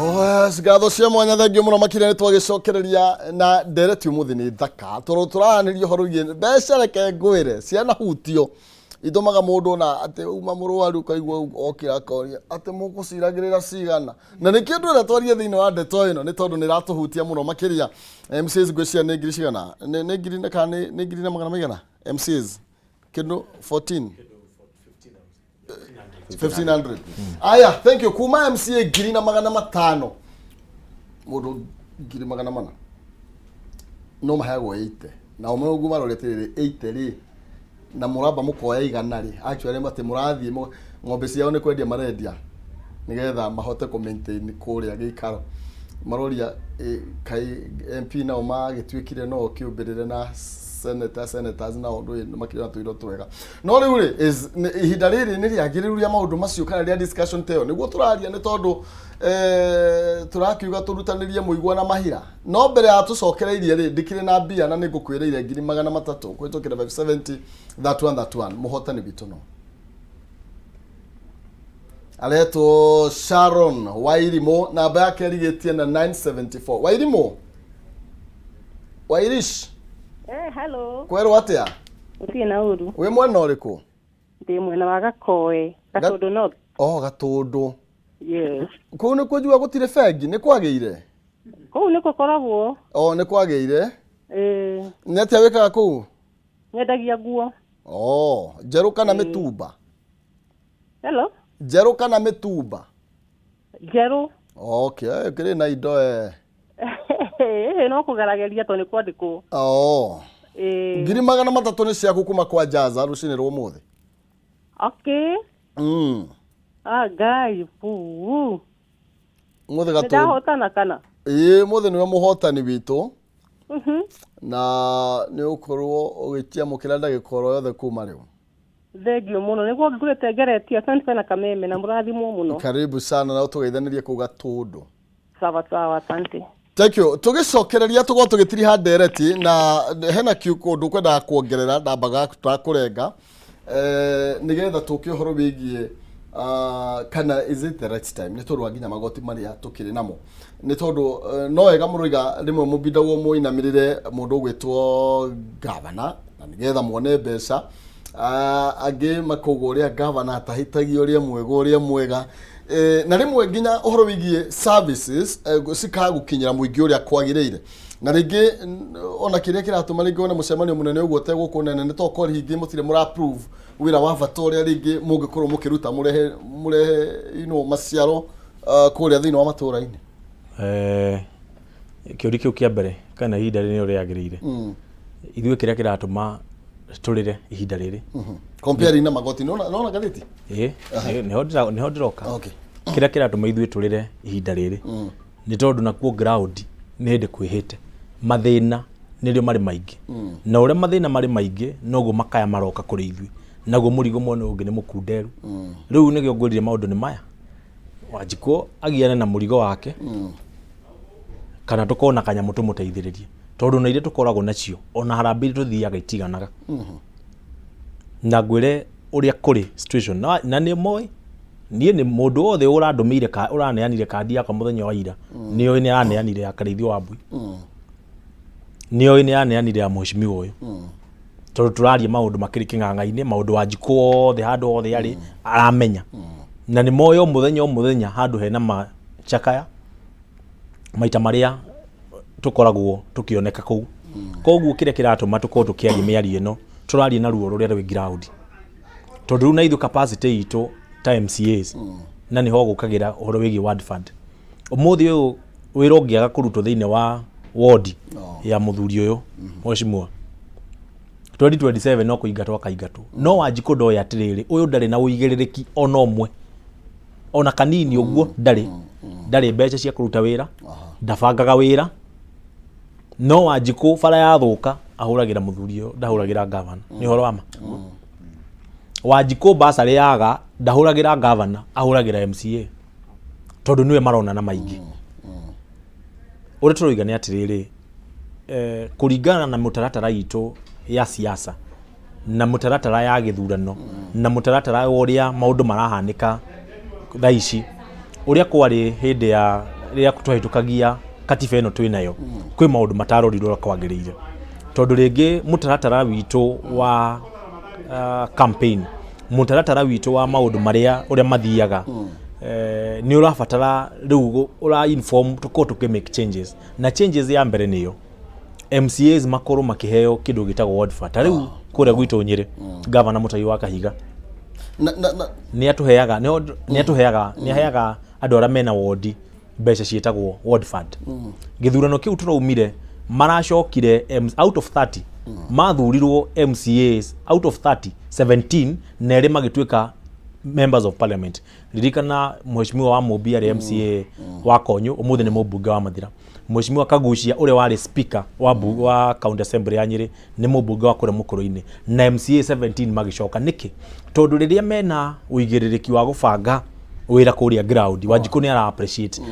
Oh, yes, ngatho cia mwanya, thengio mũno makĩria. Nĩ twagĩcokereria na ndereti ũmũthĩ nĩ thaka tondũ tũraranĩria ũhoro wĩgiĩ mbeca. Reke ngwĩre, ciana hutio itũmaga mũndũ ona atĩ uma mũrwaru ũkaigua okĩra akoria atĩ mũgũciragĩrĩra cigana, na nĩkĩo ndwĩra twarie thĩinĩ wa ndeto ĩno nĩ tondũ nĩ ĩratũhutia mũno makĩria. MCAs ngwĩciria nĩ ngiri cigana, nĩ ngiri na kana nĩ ngiri na magana maigana MCAs kĩndũ 14 1500. Aya, thank you. Kuma MCA 500,000, mũndũ 400,000 no maheagwo 80, na o ũguo marore atĩrĩrĩ, 80 rĩ, na mũramba mũkoya 100 rĩ, actually atĩ mũrathiĩ ng'ombe ciao nĩ kwendia marendia nĩgetha mahote kũ maintain kũrĩa gĩikaro. Maroria kaĩ MP nao magĩtuĩkire no kĩũmbĩrĩre na senators nao ndũĩ makĩrĩ na tũindo twega. No rĩu rĩ, ihinda rĩrĩ nĩ rĩagĩrĩru rĩa maũndũ macio kana rĩa discussion ta ĩyo nĩguo tũraria, nĩ tondũ tũrakiuga tũrutanĩrie mũigua na mahira. No mbere ya tũcokereirie rĩ, ndikĩrĩ na mbia na nĩ ngũkwĩrĩire 300,000 kũhĩtũkĩra 570 31 31. Mũhotani witũ no aretwo Sharon Wairimu, namba yake ĩrigĩtie na 974. Wairimu Wairish. Hello. Kwerwo atĩa? Gũtirĩ na ũru. Wĩ mwena ũrĩkũ? Ndĩ mwena wa Gakoe, Gatũndũ North. Oh, Gatũndũ. Yes. Kũu nĩ kũnjigua gũtirĩ bengi, nĩ kwagĩire? Kũu nĩ gũkoragwo. Oh, nĩ kwagĩire. Ĩĩ. Nĩ atĩa wĩkaga kũu? Nyendagia nguo. Oh, njerũ kana Ĩĩ. mĩtumba? Hello? Njerũ kana mĩtumba? Njerũ. Okay, eh, kĩrĩ na indo eh. Ĩĩ no kũgerageria tondũ nĩ kwandĩkwo. Oh. Ĩĩ. 300,000 nĩ ciaku kuma kwa Jaza rũcinĩ rwa ũmũthĩ. Okay. Ah, Ngai, buu. Mũthĩ Nĩ gatũ. ndahotana kana? Ĩĩ mũthĩ nĩwe mũhotani witũ na nĩ ũkorwo ũgĩkĩamũkĩra ndagĩka oro yothe kuma rĩu. Thengiũ mũno. Nĩguo ngũrĩte ngeretie. Asante sana Kameme na mũrathimwo mũno. Karibu sana na ũtũgeithanĩrie kũu Gatũndũ. Sawa sawa, asante. Thank you. Tũgĩcokereria tũkorwo tũgĩtiriha ndereti na hena kũndũ kwendaga kuongerera ndambaga tũrakũrenga eh, nĩgetha tũke ũhoro wĩgiĩ kana is it the right time nĩ tondũ wa nginya magoti marĩa tũkĩrĩ namo nĩ tondũ eh, no wega mũroiga rĩmwe mũbindagwo mũinamĩrĩre mũndũ ũgwĩtwo gavana na nĩgetha muone mbeca. Angĩ makauga ũrĩa gavana atahĩtagia ũrĩa mwega ũrĩa mwega. Eh, na rĩmwe nginya ũhoro wĩgiĩ services eh, cikaga gũkinyĩra mũingĩ ũrĩa kwagĩrĩire na rĩngĩ ona kĩrĩa kĩratũma rĩngĩ one mũcemanio mũnene ũguo ũtegũkũ nene nĩ tokorwo rĩngĩ mũtirĩ mũra approve wĩra wa bata ũrĩa rĩngĩ mũngĩkorwo mũkĩruta mũrehe mũrehe you know, maciaro kũrĩa thĩinĩ wa matũũra-inĩ. Eh, kĩũria kĩu kĩa mbere kana ihinda rĩrĩ nĩrĩo rĩagĩrĩire. Ithuĩ kĩrĩa kĩratũma tũrĩre ihinda rĩrĩ Comparing na magoti nona nona ngathĩti. Ĩĩ, nĩho nĩho ndĩroka. Okay. Kĩrĩa kĩratũma ithuĩ tũrĩre ihinda rĩrĩ nĩ tondũ nakuo ground nĩ hĩndĩ kwĩhĩte mathĩna nĩrĩo marĩ maingĩ. Na ũrĩa mathĩna marĩ maingĩ noguo makaya maroka kũrĩ ithuĩ, naguo mũrigo mwena ũngĩ nĩ mũkunderu. Rĩu nĩkĩo ngwĩrire maũndũ nĩ maya, Wanjikũ agiane na mũrigo wake kana tũkorwo na kanyamũ tũmũteithĩrĩrie, tondũ na iria tũkoragwo nacio ona harambee iria tũthiaga itiganaga. Na ngwĩre ũrĩa kũrĩ situation na, na nĩ moĩ niĩ nĩ mũndũ wothe ũrandũmĩire ka, ũraneanire kandi yakwa mũthenya wa ira. Nĩ oĩ nĩ araneanire ya Karĩithio wa Mbui. Nĩ oĩ nĩ araneanire ya mheshimiwa ũyũ. Tondũ tũraria maũndũ makĩrĩ kĩng'ang'a-inĩ, maũndũ Wanjikũ wothe handũ hothe arĩ aramenya. Na nĩ moĩ o mũthenya o mũthenya handũ hena machakaya maita marĩa tũkoragwo tũkĩoneka kũu. Koguo kĩrĩa kĩratũma tũkorwo tũkĩaria mĩario ĩno, tũraria na ruo rũrĩa rwĩ ground. Tondũ rĩu na ithuĩ capacity itũ ta MCAs, na nĩho gũkagĩra ũhoro wĩgiĩ ward fund. Ũmũthĩ ũyũ wĩra ũngĩaga kũrutwo thĩinĩ wa wodi ya mũthuri ũyũ mheshimiwa 2027 no kũingatwo akaingatwo. No Wanjikũ ndoĩ atĩrĩrĩ, ũyũ ndarĩ na ũigĩrĩrĩki ona ũmwe ona kanini ũguo, ndarĩ ndarĩ mbeca cia kũruta wĩra, ndabangaga wĩra. No Wanjikũ bara yathũka ahũragĩra mũthuri ũyũ, ndahũragĩra gavana. Nĩ ũhoro wa ma. Wanjikũ basarĩ yaga ndahũragĩra gavana, ahũragĩra MCA tondũ nĩwe maronana maingĩ. Ũrĩa tũroiga nĩ atĩrĩrĩ, eh, kũringana na mũtaratara itũ ya siasa na mũtaratara ya gĩthurano na mũtaratara wa ũrĩa maũndũ marahanĩka thaa ici, ũrĩa kwarĩ hĩndĩ ya rĩrĩa twahĩtũkagia katiba ĩno twĩ nayo, kwĩ maũndũ matarorirwo ũrĩa kwagĩrĩire, tondũ rĩngĩ mũtaratara witũ wa campaign, mũtaratara witũ wa maũndũ marĩa ũrĩa mathiaga, eh, nĩ ũrabatara rĩu ũra inform tũkorwo tũkĩ make changes. Na changes ya mbere nĩyo MCAs makorwo makĩheo kĩndũ gĩtagwo ward fund. Ta rĩu kũrĩa gwitũ Nyĩrĩ, gavana Mũtai wa Kahiga Na nĩ atũheaga nĩ atũheaga nĩ aheaga andũ arĩa mena wondi mbeca ciĩtagwo ward fund. Gĩthurano kĩu tũraumire maracokire out of 30 mathurirwo MCAs out of 30 17 na erĩ magĩtuĩka members of parliament. Ririkana mheshimiwa wa Mũmbi arĩ MCA wa Konyo, ũmũthĩ nĩ mũmbunge wa Mathira. Mheshimiwa Kagucia ũrĩa warĩ speaker wa county assembly ya Nyĩrĩ nĩ mũmbunge wa kũrĩa Mũkũrũ-inĩ, na MCA 17 magĩcoka. Nĩkĩ? Tondũ rĩrĩa mena ũigĩrĩrĩki wa gũbanga wĩra kũrĩa ground, Wanjikũ nĩ ara appreciate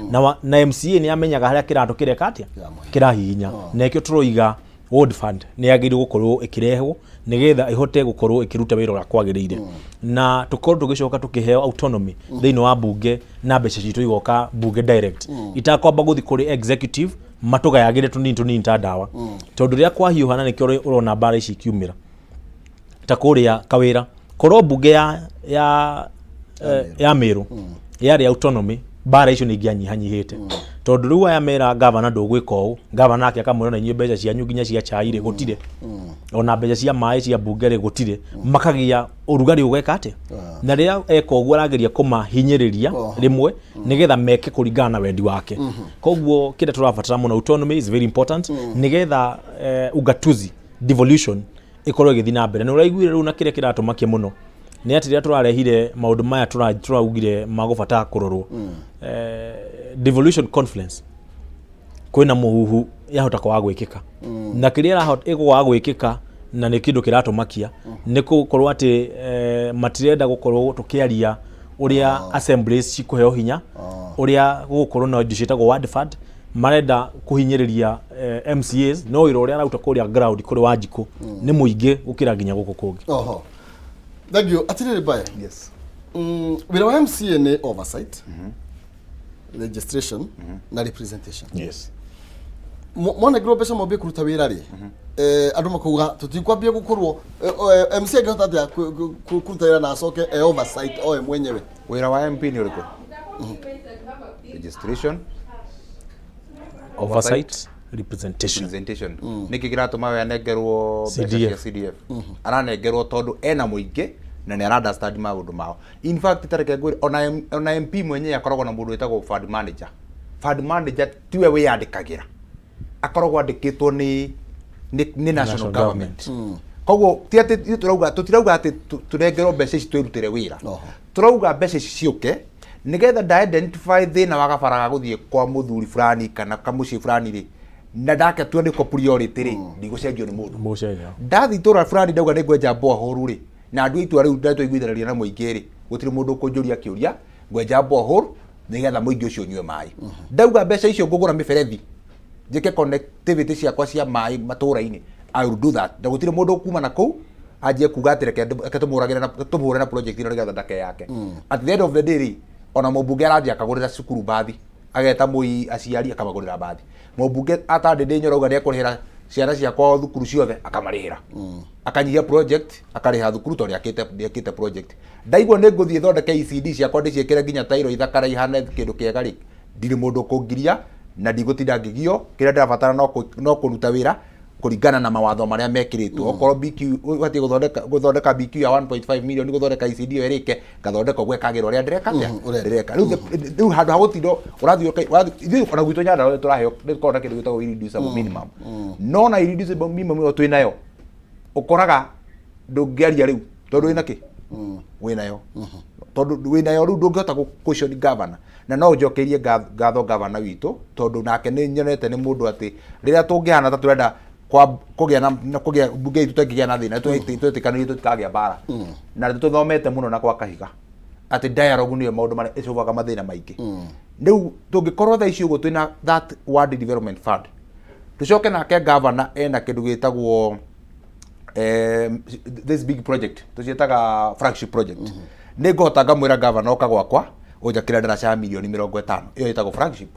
na MCA nĩ amenyaga harĩa kĩratũ kĩreka atĩa, kĩrahihinya. Na ĩkĩo tũroiga ward fund nĩ yagĩrĩirwo gũkorwo ĩkĩrehwo nĩgetha ĩhote gũkorwo ĩkĩruta wĩra ũrĩa kwagĩrĩire, na tũkorwo tũgĩcoka tũkĩheo autonomy thĩinĩ wa mbunge na mbeca citũ igoka mbunge direct, itakwamba gũthiĩ kũrĩ executive matũgayagĩre tũnini tũnini ta ndawa. Tondũ rĩrĩa kwahiũha, na nĩkĩo ũrona mbara ici ikiumĩra ta kũrĩa Kawĩra. Korwo mbunge ya ya eh, ya Meru yarĩ autonomy, mbara icio nĩ ingĩanyihanyihĩte, tondũ rĩu aya mera gavana ndũgwĩka ũũ, gavana nake akamwĩra na inyuĩ mbeca cianyu nginya cia chai rĩ gũtirĩ, ona mbeca cia maĩ cia mbunge rĩ gũtirĩ, makagĩa ũrugarĩ ũgeka atĩa? Na rĩrĩa eka ũguo arageria kũmahinyĩrĩria rĩmwe nĩgetha meke kũringana na wendi wake. Koguo kĩrĩa tũrabatara mũno, autonomy is very important nĩgetha ugatuzi, devolution ĩkorwo ĩgĩthiĩ na mbere. Na ũraiguire rĩu, na kĩrĩa kĩratũmakia mũno nĩ atĩ rĩrĩa tũrarehire maũndũ maya tũraugire magũbatara kũrorwo, devolution conference, kwĩna mũhuhu yahota kwaga gwĩkĩka. Na kĩrĩa ĩgũkwaga gwĩkĩka, na nĩ kĩndũ kĩratũmakia, nĩ gũkorwo atĩ matirenda gũkorwo tũkĩaria ũrĩa assemblies cikũheo hinya, ũrĩa gũgũkorwo na indo ciĩtagwo ward fund. Marenda kũhinyĩrĩria MCAs, no wĩra ũrĩa arauta kũrĩa ground kũrĩ Wanjikũ nĩ mũingĩ gũkĩra nginya gũkũ kũngĩ. Oho, thank you. Atirĩrĩ Mbae, Yes. Wĩra wa MCA nĩ oversight, registration na representation. Yes. Mwanengerwo mbeca mwambie kũruta wĩra rĩ, andũ makauga tũtikwambia gũkorwo MCA angĩhota atĩa kũruta wĩra na acoke e oversight oe mwenyewe? Wĩra wa MP nĩ ũrĩkũ? Registration, oversight, representation. Representation. Nĩkĩ kĩratũma we anengerwo mbeca CDF? cia CDF? Aranengerwo tondũ ena mũingĩ na nĩ ara understand maũndũ mao. In fact, tareke ngwĩre, ona MP mwenyewe akoragwo na mũndũ wĩtagwo fund manager. Fund manager tiwe wĩyandĩkagĩra, akoragwo andĩkĩtwo nĩ national National government. Koguo ti atĩ ithuĩ tũrauga, tũtirauga atĩ tũnengerwo mbeca ici twĩrutĩre wĩra. Tũrauga mbeca ici ciũke nĩgetha nda identify thĩna wa gabara ga gũthiĩ kwa mũthuri fulani kana kamũciĩ fulani rĩ, na ndake tua nĩko priority rĩ, ndigũcenjio nĩ mũndũ. Mũcenja. Ndathiĩ itũra fulani ndauga nĩ ngwenja borehole rĩ, na andũ a itua rĩu ndatwaiguithanĩria na mũingĩ rĩ, gũtirĩ mũndũ ũkũnjũria kĩũria. Ngwenja borehole nĩgetha mũingĩ ũcio ũnyue maĩ. Ndauga mbeca icio ngũgũra mĩberethi njĩke connectivity ciakwa cia maĩ matũra-inĩ, I will do that, na gũtirĩ mũndũ ũkuma na kũu anjie kuga atĩ reke tũmũragĩre na tũmũhũre na project ĩno nĩgetha ndake yake. At the end of the day rĩ, ona mũmbunge arathiĩ akagũrĩra cukuru bathi, ageta mũi aciari akamagũrĩra bathi. Mũmbunge atandĩ Nyoro auga nĩ ekũrĩhĩra ciana cia kwao thukuru ciothe, akamarĩhĩra, akanyihia project, akarĩha thukuru tondũ nĩakĩte project. Ndaigua nĩ ngũthiĩ thondeke ECD ciakwa, ndĩciĩkĩre nginya tairo ithakara ihane kĩndũ kĩega rĩ, ndirĩ mũndũ ũkũngiria na ndigũtinda ngĩgio. Kĩrĩa ndĩrabatara no kũruta wĩra kũringana na mawatho marĩa mekĩrĩtwo. Okorwo BQ ũbatiĩ gũthondeka BQ ya 1.5 million, gũthondeka ECD ĩyo ĩrĩke, ngathondeka ũguo ĩkagĩrwo ũrĩa ndĩreka atĩa. Ũrenda. Ndĩreka rĩu handũ ha gũtinda ũrathiĩ ithuĩ ona gwitũ Nyandarua nĩ tũraheo, nĩ tũkoragwo na kĩndũ gĩtagwo irreducible minimum, no na irreducible minimum ĩyo twĩ nayo, ũkoraga ndũngĩaria rĩu tondũ wĩna kĩ wĩnayo, tondũ wĩnayo rĩu ndũngĩhota question governor. Na no njokeirie ngatho governor witũ, tondũ nake nĩ nyonete nĩ mũndũ atĩ rĩrĩa tũngĩhana ta tũrenda kũgĩa na kũgĩa mbunge itũ tũngĩgĩa na thĩna, twetĩkanĩrie tũtikagĩa mbara, na nĩ tũthomete mũno na kwa kahiga atĩ dialogue nĩyo maũndũ marĩa ĩcovaga mathĩna maingĩ. Rĩu tũngĩkorwo thaa ici ũguo twĩna that ward development fund, tũcoke nake governor ena kĩndũ gĩtagwo this big project tũciĩtaga flagship project, nĩ ngũhota ngamwĩra governor, oka gwakwa ũnjakĩre ndaraca ya mirioni 50, ĩyo ĩtagwo flagship.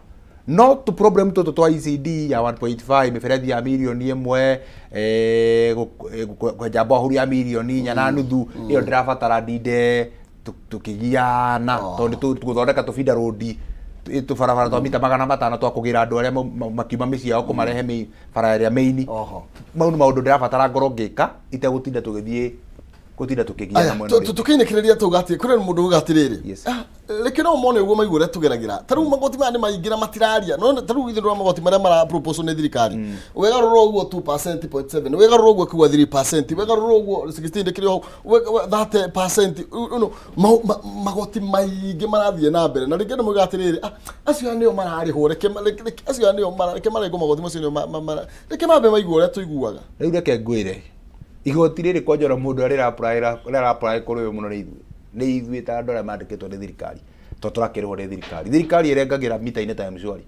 No tu problem tũtũ twa ECD ya 1.5, mĩberethi ya mirioni 1, kwenja borehole ya mirioni 4.5, ĩyo ndĩrabatara ndinde tũkĩgiana, tondũ tũgũthondeka tũbinda rũndi, tũbarabara twa mita 500 twa kũgĩra andũ arĩa makiuma mĩciĩ yao kũmarehe bara ĩrĩa main. Mau nĩ maũndũ ndĩrabatara ngorwo ngĩka itegũtinda tũgĩthiĩ gũtinda tũkĩgiana mwena ũrĩa ũngĩ. Tũkĩinĩkĩrĩria tuga atĩ kũrĩ mũndũ uga atĩrĩrĩ, Yes. "Ah, reke no mone ũguo maigua ũrĩa tũgeragĩra. Ta rĩu magoti maya nĩ maingĩ na matiraria no ta rĩu ithuĩ ndĩrona magoti marĩa mara propose nĩ thirikari, wĩgarũra ũguo 2% 0.7, wĩgarũra ũguo kiuga 3%, wĩgarũra ũguo 16 ndĩkĩrĩ ho 30%, magoti maingĩ marathiĩ na mbere, na rĩngĩ nĩ muga atĩrĩrĩ, 'Ah, acio aya nĩo mararĩhwo, reke acio aya nĩo reke marengwo magoti macio, nĩo reke mambe maigue ũrĩa tũiguaga.' Rĩu reke ngwĩre, igoti rĩrĩ kwanja ona mũndũ arĩa rĩra apply kũrĩ we mũno nĩ ithuĩ ta andũ arĩa mandĩkĩtwo nĩ thirikari, tondũ tũrakĩrĩhwo nĩ thirikari. Thirikari ĩrengagĩra mita-inĩ ta M-Shwari.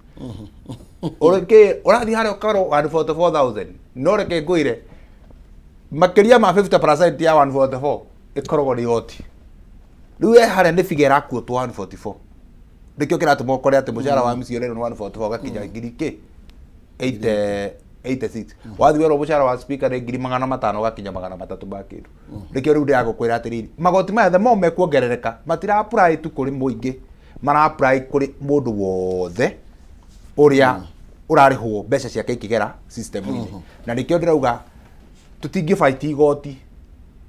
Ũreke ũrathiĩ harĩa ũkarwo 144,000, no reke ngwĩre, makĩria ma 50% ya 144 ĩkoragwo nĩ igoti. Rĩu we harĩa nĩ figure ĩrakuotwo 144, nĩkĩo kĩratũma ũkore atĩ mũcara wa MC ũrerwo nĩ 144 ũgakinya ngiri kĩ 80. 86 wathiĩ werwo mũcara wa speaker nĩ 500,000 ũgakinya 300 ma kĩndũ. Nĩkĩo rĩu ndĩragũkwĩra atĩrĩrĩ, magoti maya the more mekuongerereka matira apply tu kũrĩ mũingĩ, mara apply kũrĩ mũndũ wothe ũrĩa ũrarĩhwo mbeca ciake ikĩgera system-inĩ. Na nĩkĩo ndĩrauga tũtingĩ fight igoti,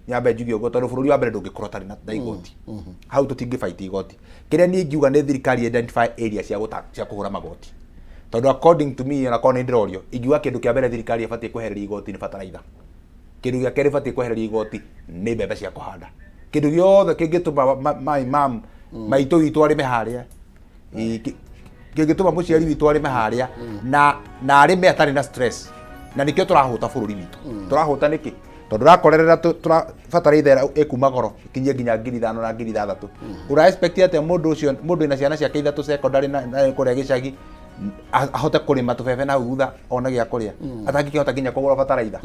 nyambe njuge ũguo, tondũ bũrũri wa mbere ndũngĩkorwo ũtarĩ na igoti. Hau tũtingĩ fight igoti. Kĩrĩa niĩ ingiuga nĩ thirikari identify area cia gũta cia kũhũra magoti, tondũ according to me, ona korwo nĩ ndĩrorio, ingiuga kĩndũ kĩa mbere thirikari ĩbatiĩ kwehereria igoti nĩ bataraitha. Kĩndũ gĩa kerĩ ĩbatiĩ kwehereria igoti nĩ mbembe cia kũhanda. Kĩndũ gĩothe kĩngĩtũma my mom maitũ witũ arĩme harĩa, kĩngĩtũma mũciari witũ arĩme harĩa na arĩme atarĩ na stress. Na nĩkĩo tũrahũta bũrũri witũ. Tũrahũta nĩkĩ? Tondũ ũrakorerera bataraitha ĩrĩa ĩkuma goro ĩkinyie nginya 5,000 na 6,000. Ũra expect atĩa mũndũ ũcio, mũndũ wĩna ciana ciake ithatũ secondary na kũrĩa gĩcagi, ahote kũrĩma tũbebe na hau thutha one gĩa kũrĩa, atangĩkĩhota nginya kũgũra bataraitha?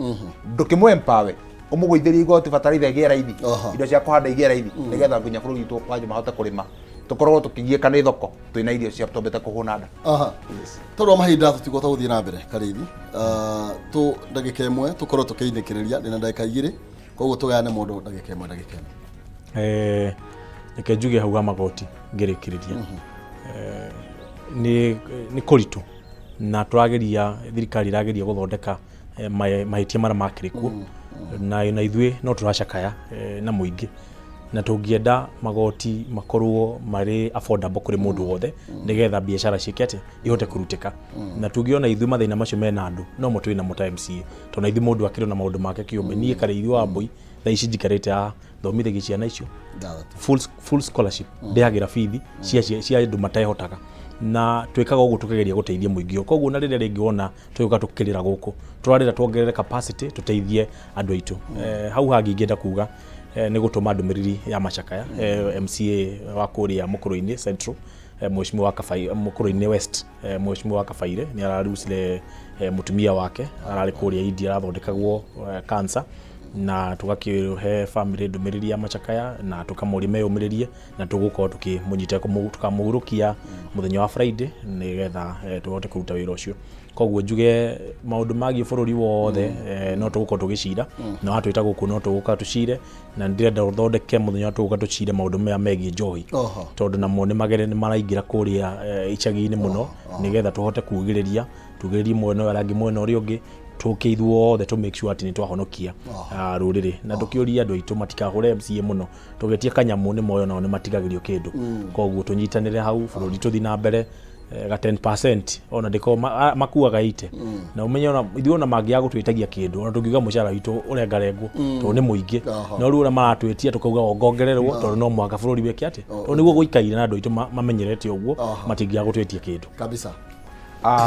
Ndũkĩmũ empower, ũmũgũithĩrie igoti, bataraitha ĩgĩe raithi, indo cia kũhanda igĩe raithi, nĩgetha nginya bũrũri witũ wanjie mahote kũrĩma, tũkoragwo tũkĩgiĩka nĩ thoko twĩna irio cia twambĩte kũhũna nda. Aha. Tondũ wa mahinda tũtigũhota gũthiĩ na mbere Karĩithi. Tũ ndagĩka ĩmwe tũkorwo tũkĩinĩkĩrĩria, ndĩna ndagĩka igĩrĩ, koguo tũgayane mũndũ ndagĩka ĩmwe ndagĩka ĩmwe. Reke njuge hau ha magoti ngĩrĩkĩrĩria. Nĩ kũritũ na tũrageria, thirikari ĩrageria gũthondeka mahĩtia marĩa makĩrĩ kuo, na ithuĩ no tũracakaya na mũingĩ, na tũngĩenda magoti makorwo marĩ affordable kũrĩ mũndũ wothe, nĩgetha biacara ciĩke atĩa, ihote kũrutĩka. Na tũngĩona ithuĩ mathĩna macio mena andũ no mo twĩ namo ta MCA, tondũ na ithuĩ mũndũ akĩrĩ na maũndũ make kĩũmbe. Niĩ Karĩithi wa Mbũi thaa ici njikarĩte haha thomithagia ciana icio full scholarship, ndĩhagĩra bithi cia andũ matehotaga, na twĩkaga ũguo tũkĩgeria gũteithia mũingĩ ũyũ. Koguo na rĩrĩa rĩngĩ wona tũgĩũka tũkĩrĩra gũkũ, tũrarĩra tuongerere capacity tũteithie andũ aitũ. Hau hangĩ ingĩenda kuga nĩ gũtũma ndũmĩrĩri ya macakaya MCA wa kũrĩa Mũkũrũ-inĩ Central, Mheshimiwa Mũkũrũ-inĩ West, Mheshimiwa wa Kabaire nĩ ararucire mũtumia wake, ararĩ kũrĩa India arathondekagwo cancer, na tũgakĩhe family ndũmĩrĩri ya macakaya na tũkamũria meyũmĩrĩrie, na tũgũkorwo tũkĩmũnyita, tũkamũhurũkia mũthenya wa Friday nĩgetha tũhote kũruta wĩra ũcio. Koguo njuge maũndũ magiĩ bũrũri wothe, no tũgũkorwo tũgĩcira na watwĩta gũkũ no tũgũka tũcire, na ndĩrenda ũthondeke mũthenya tũgũka tũcire maũndũ maya megiĩ njohi, tondũ namo nĩ magere nĩ maraingĩra kũrĩa icagi-inĩ mũno, nĩgetha tũhote kugĩrĩria, tugĩrĩrie mwena ũyũ arĩa angĩ mwena ũrĩa ũngĩ, tũke ithuothe tũ make sure atĩ nĩ twahonokia rũrĩrĩ. Na tũkĩũria andũ aitũ matikahũre MCA mũno, tũgetie kanyamũ nĩ moyo nao nĩ matigagĩrio kĩndũ. Koguo tũnyitanĩre hau, bũrũri tũthiĩ na mbere. Ga 10% ona ndĩko makuaga 80, na ũmenye ona ithuĩ ona mangĩaga gũtwĩtagia kĩndũ, ona tũngiuga mũcara witũ ũrengarengwo, tondũ nĩ mũingĩ. No rĩu ũrĩa maratwĩtia tũkauga ongongererwo, tondũ no mũhaka bũrũri wĩke atĩ, tondũ nĩguo gũikaire na andũ aitũ mamenyerete ũguo, matingĩaga gũtwĩtia kĩndũ. Kabisa.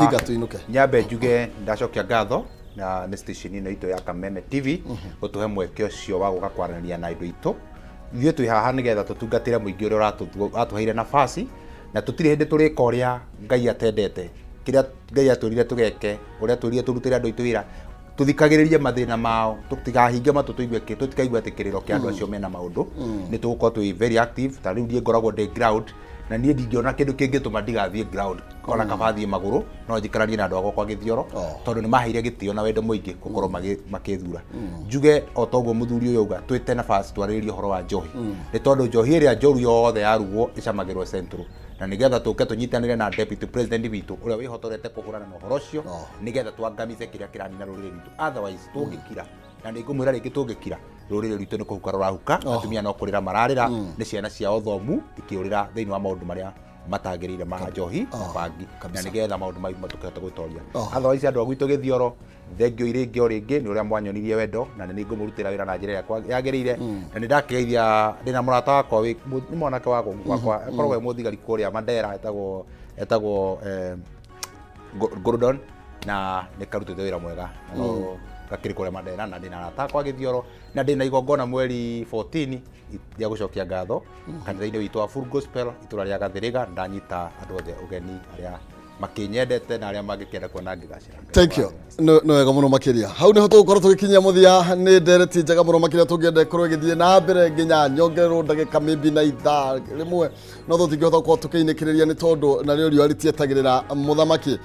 Hinga tuinuke. Nyambe njuge ndacokia ngatho na nĩ station ĩno itũ ya Kameme TV gũtũhe mweke ũcio wa gũka kwaranĩria na andũ aitũ. Ithuĩ twĩ haha nĩgetha tũtungatĩre mũingĩ ũrĩa ũratũheire nafasi, na tũtirĩ hĩndĩ tũrĩka ũrĩa Ngai atendete. Kĩrĩa Ngai atwĩrire tũgeke, ũrĩa atwĩrire tũrutĩre andũ aitũ wĩra, tũthikagĩrĩrie mathĩna mao, tũtikahinge matũ tũigue tũtikaigue atĩ kĩrĩro kĩa andũ acio mena maũndũ. Nĩ tũgũkorwo twĩ very active. Ta rĩu niĩ ngoragwo ndĩ ground, na niĩ ndingĩona kĩndũ kĩngĩtũma ndigathiĩ ground, ona kaba thiĩ magũrũ no njikaranie na andũ a gwakwa Gĩthioro, tondũ nĩ maheire gĩtĩo na wendo mũingĩ gũkorwo makĩthura. Njuge o toguo mũthuri ũyũ auga, twĩte nafasi twarĩrĩrie ũhoro wa njohi, nĩ tondũ njohi ĩrĩa njoru yothe yarugwo ĩcamagĩrwo Central, na nĩgetha tũke tũnyitanĩre na deputy president witũ ũrĩa wĩhotorete kũhũrana na ũhoro ũcio, nĩgetha twangamize kĩrĩa kĩranina rũrĩrĩ rwitũ. Otherwise tũngĩkira, na nĩ ngũmwĩra rĩngĩ, tũngĩkira rũrĩrĩ rwitũ nĩ kũhuka rũrahuka. Atumia no kũrĩra mararĩra nĩ ciana ciao thomu ikĩũrĩra thĩinĩ wa maũndũ marĩa matagĩrĩire ma njohi na bangi, na nĩgetha maũndũ mau tũkĩhote gwĩtoria. Otherwise andũ a gwitũ Gĩthioro, thengio irĩngĩ o rĩngĩ nĩ ũrĩa mwanyonirie wendo, na nĩ ngũmũrutĩra wĩra na njĩra ĩrĩa yagĩrĩire. Na nĩ ndakĩgeithia ndĩna mũrata wakwa nĩ mwanake wakwa akoragwo e mũthigari kũrĩa Mandera, etagwo Gordon, na nĩ karutĩte wĩra mwega na no gakĩrĩ kũrĩa Mandera. Na ndĩna arata akwa Gĩthioro, na ndĩna igongona mweri 14 rĩa gũcokia ngatho kanitha-inĩ witũ wa Full Gospel itũra rĩa Gathĩrĩga. Ndanyita andũ othe ũgeni arĩa Makĩnyendete na arĩa mangĩkenda kuona ngĩgacĩra. Ngai Thank you. Nĩ wega mũno makĩria. Hau nĩho tũgũkorwo tũgĩkinyia mũthia. Nĩ ndereti njega mũno makĩria, tũngĩenda ĩkorwo ĩgĩthiĩ na mbere nginya nyongererwo ndagĩka maybe na ithaa rĩmwe, no tũtingĩhota gũkorwo tũkĩinĩkĩrĩria nĩ tondũ narĩo riũa rĩtietagĩrĩra mũthamaki.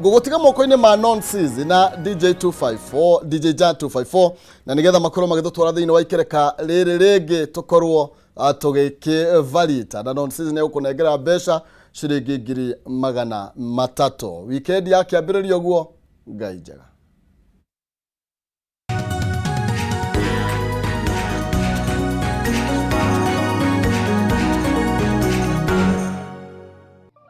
Ngũgũtiga moko-inĩ ma Nonsis na DJ 254, DJ Jan 254, na nĩgetha makorwo magĩtũtwara thĩinĩ wa ikereka rĩrĩ rĩngĩ tũkorwo tũgĩkĩvarita na Nonsis nĩ egũkũnengera mbeca ciringi 300,000 wikendi yakĩambĩrĩria ũguo. Ngai njega.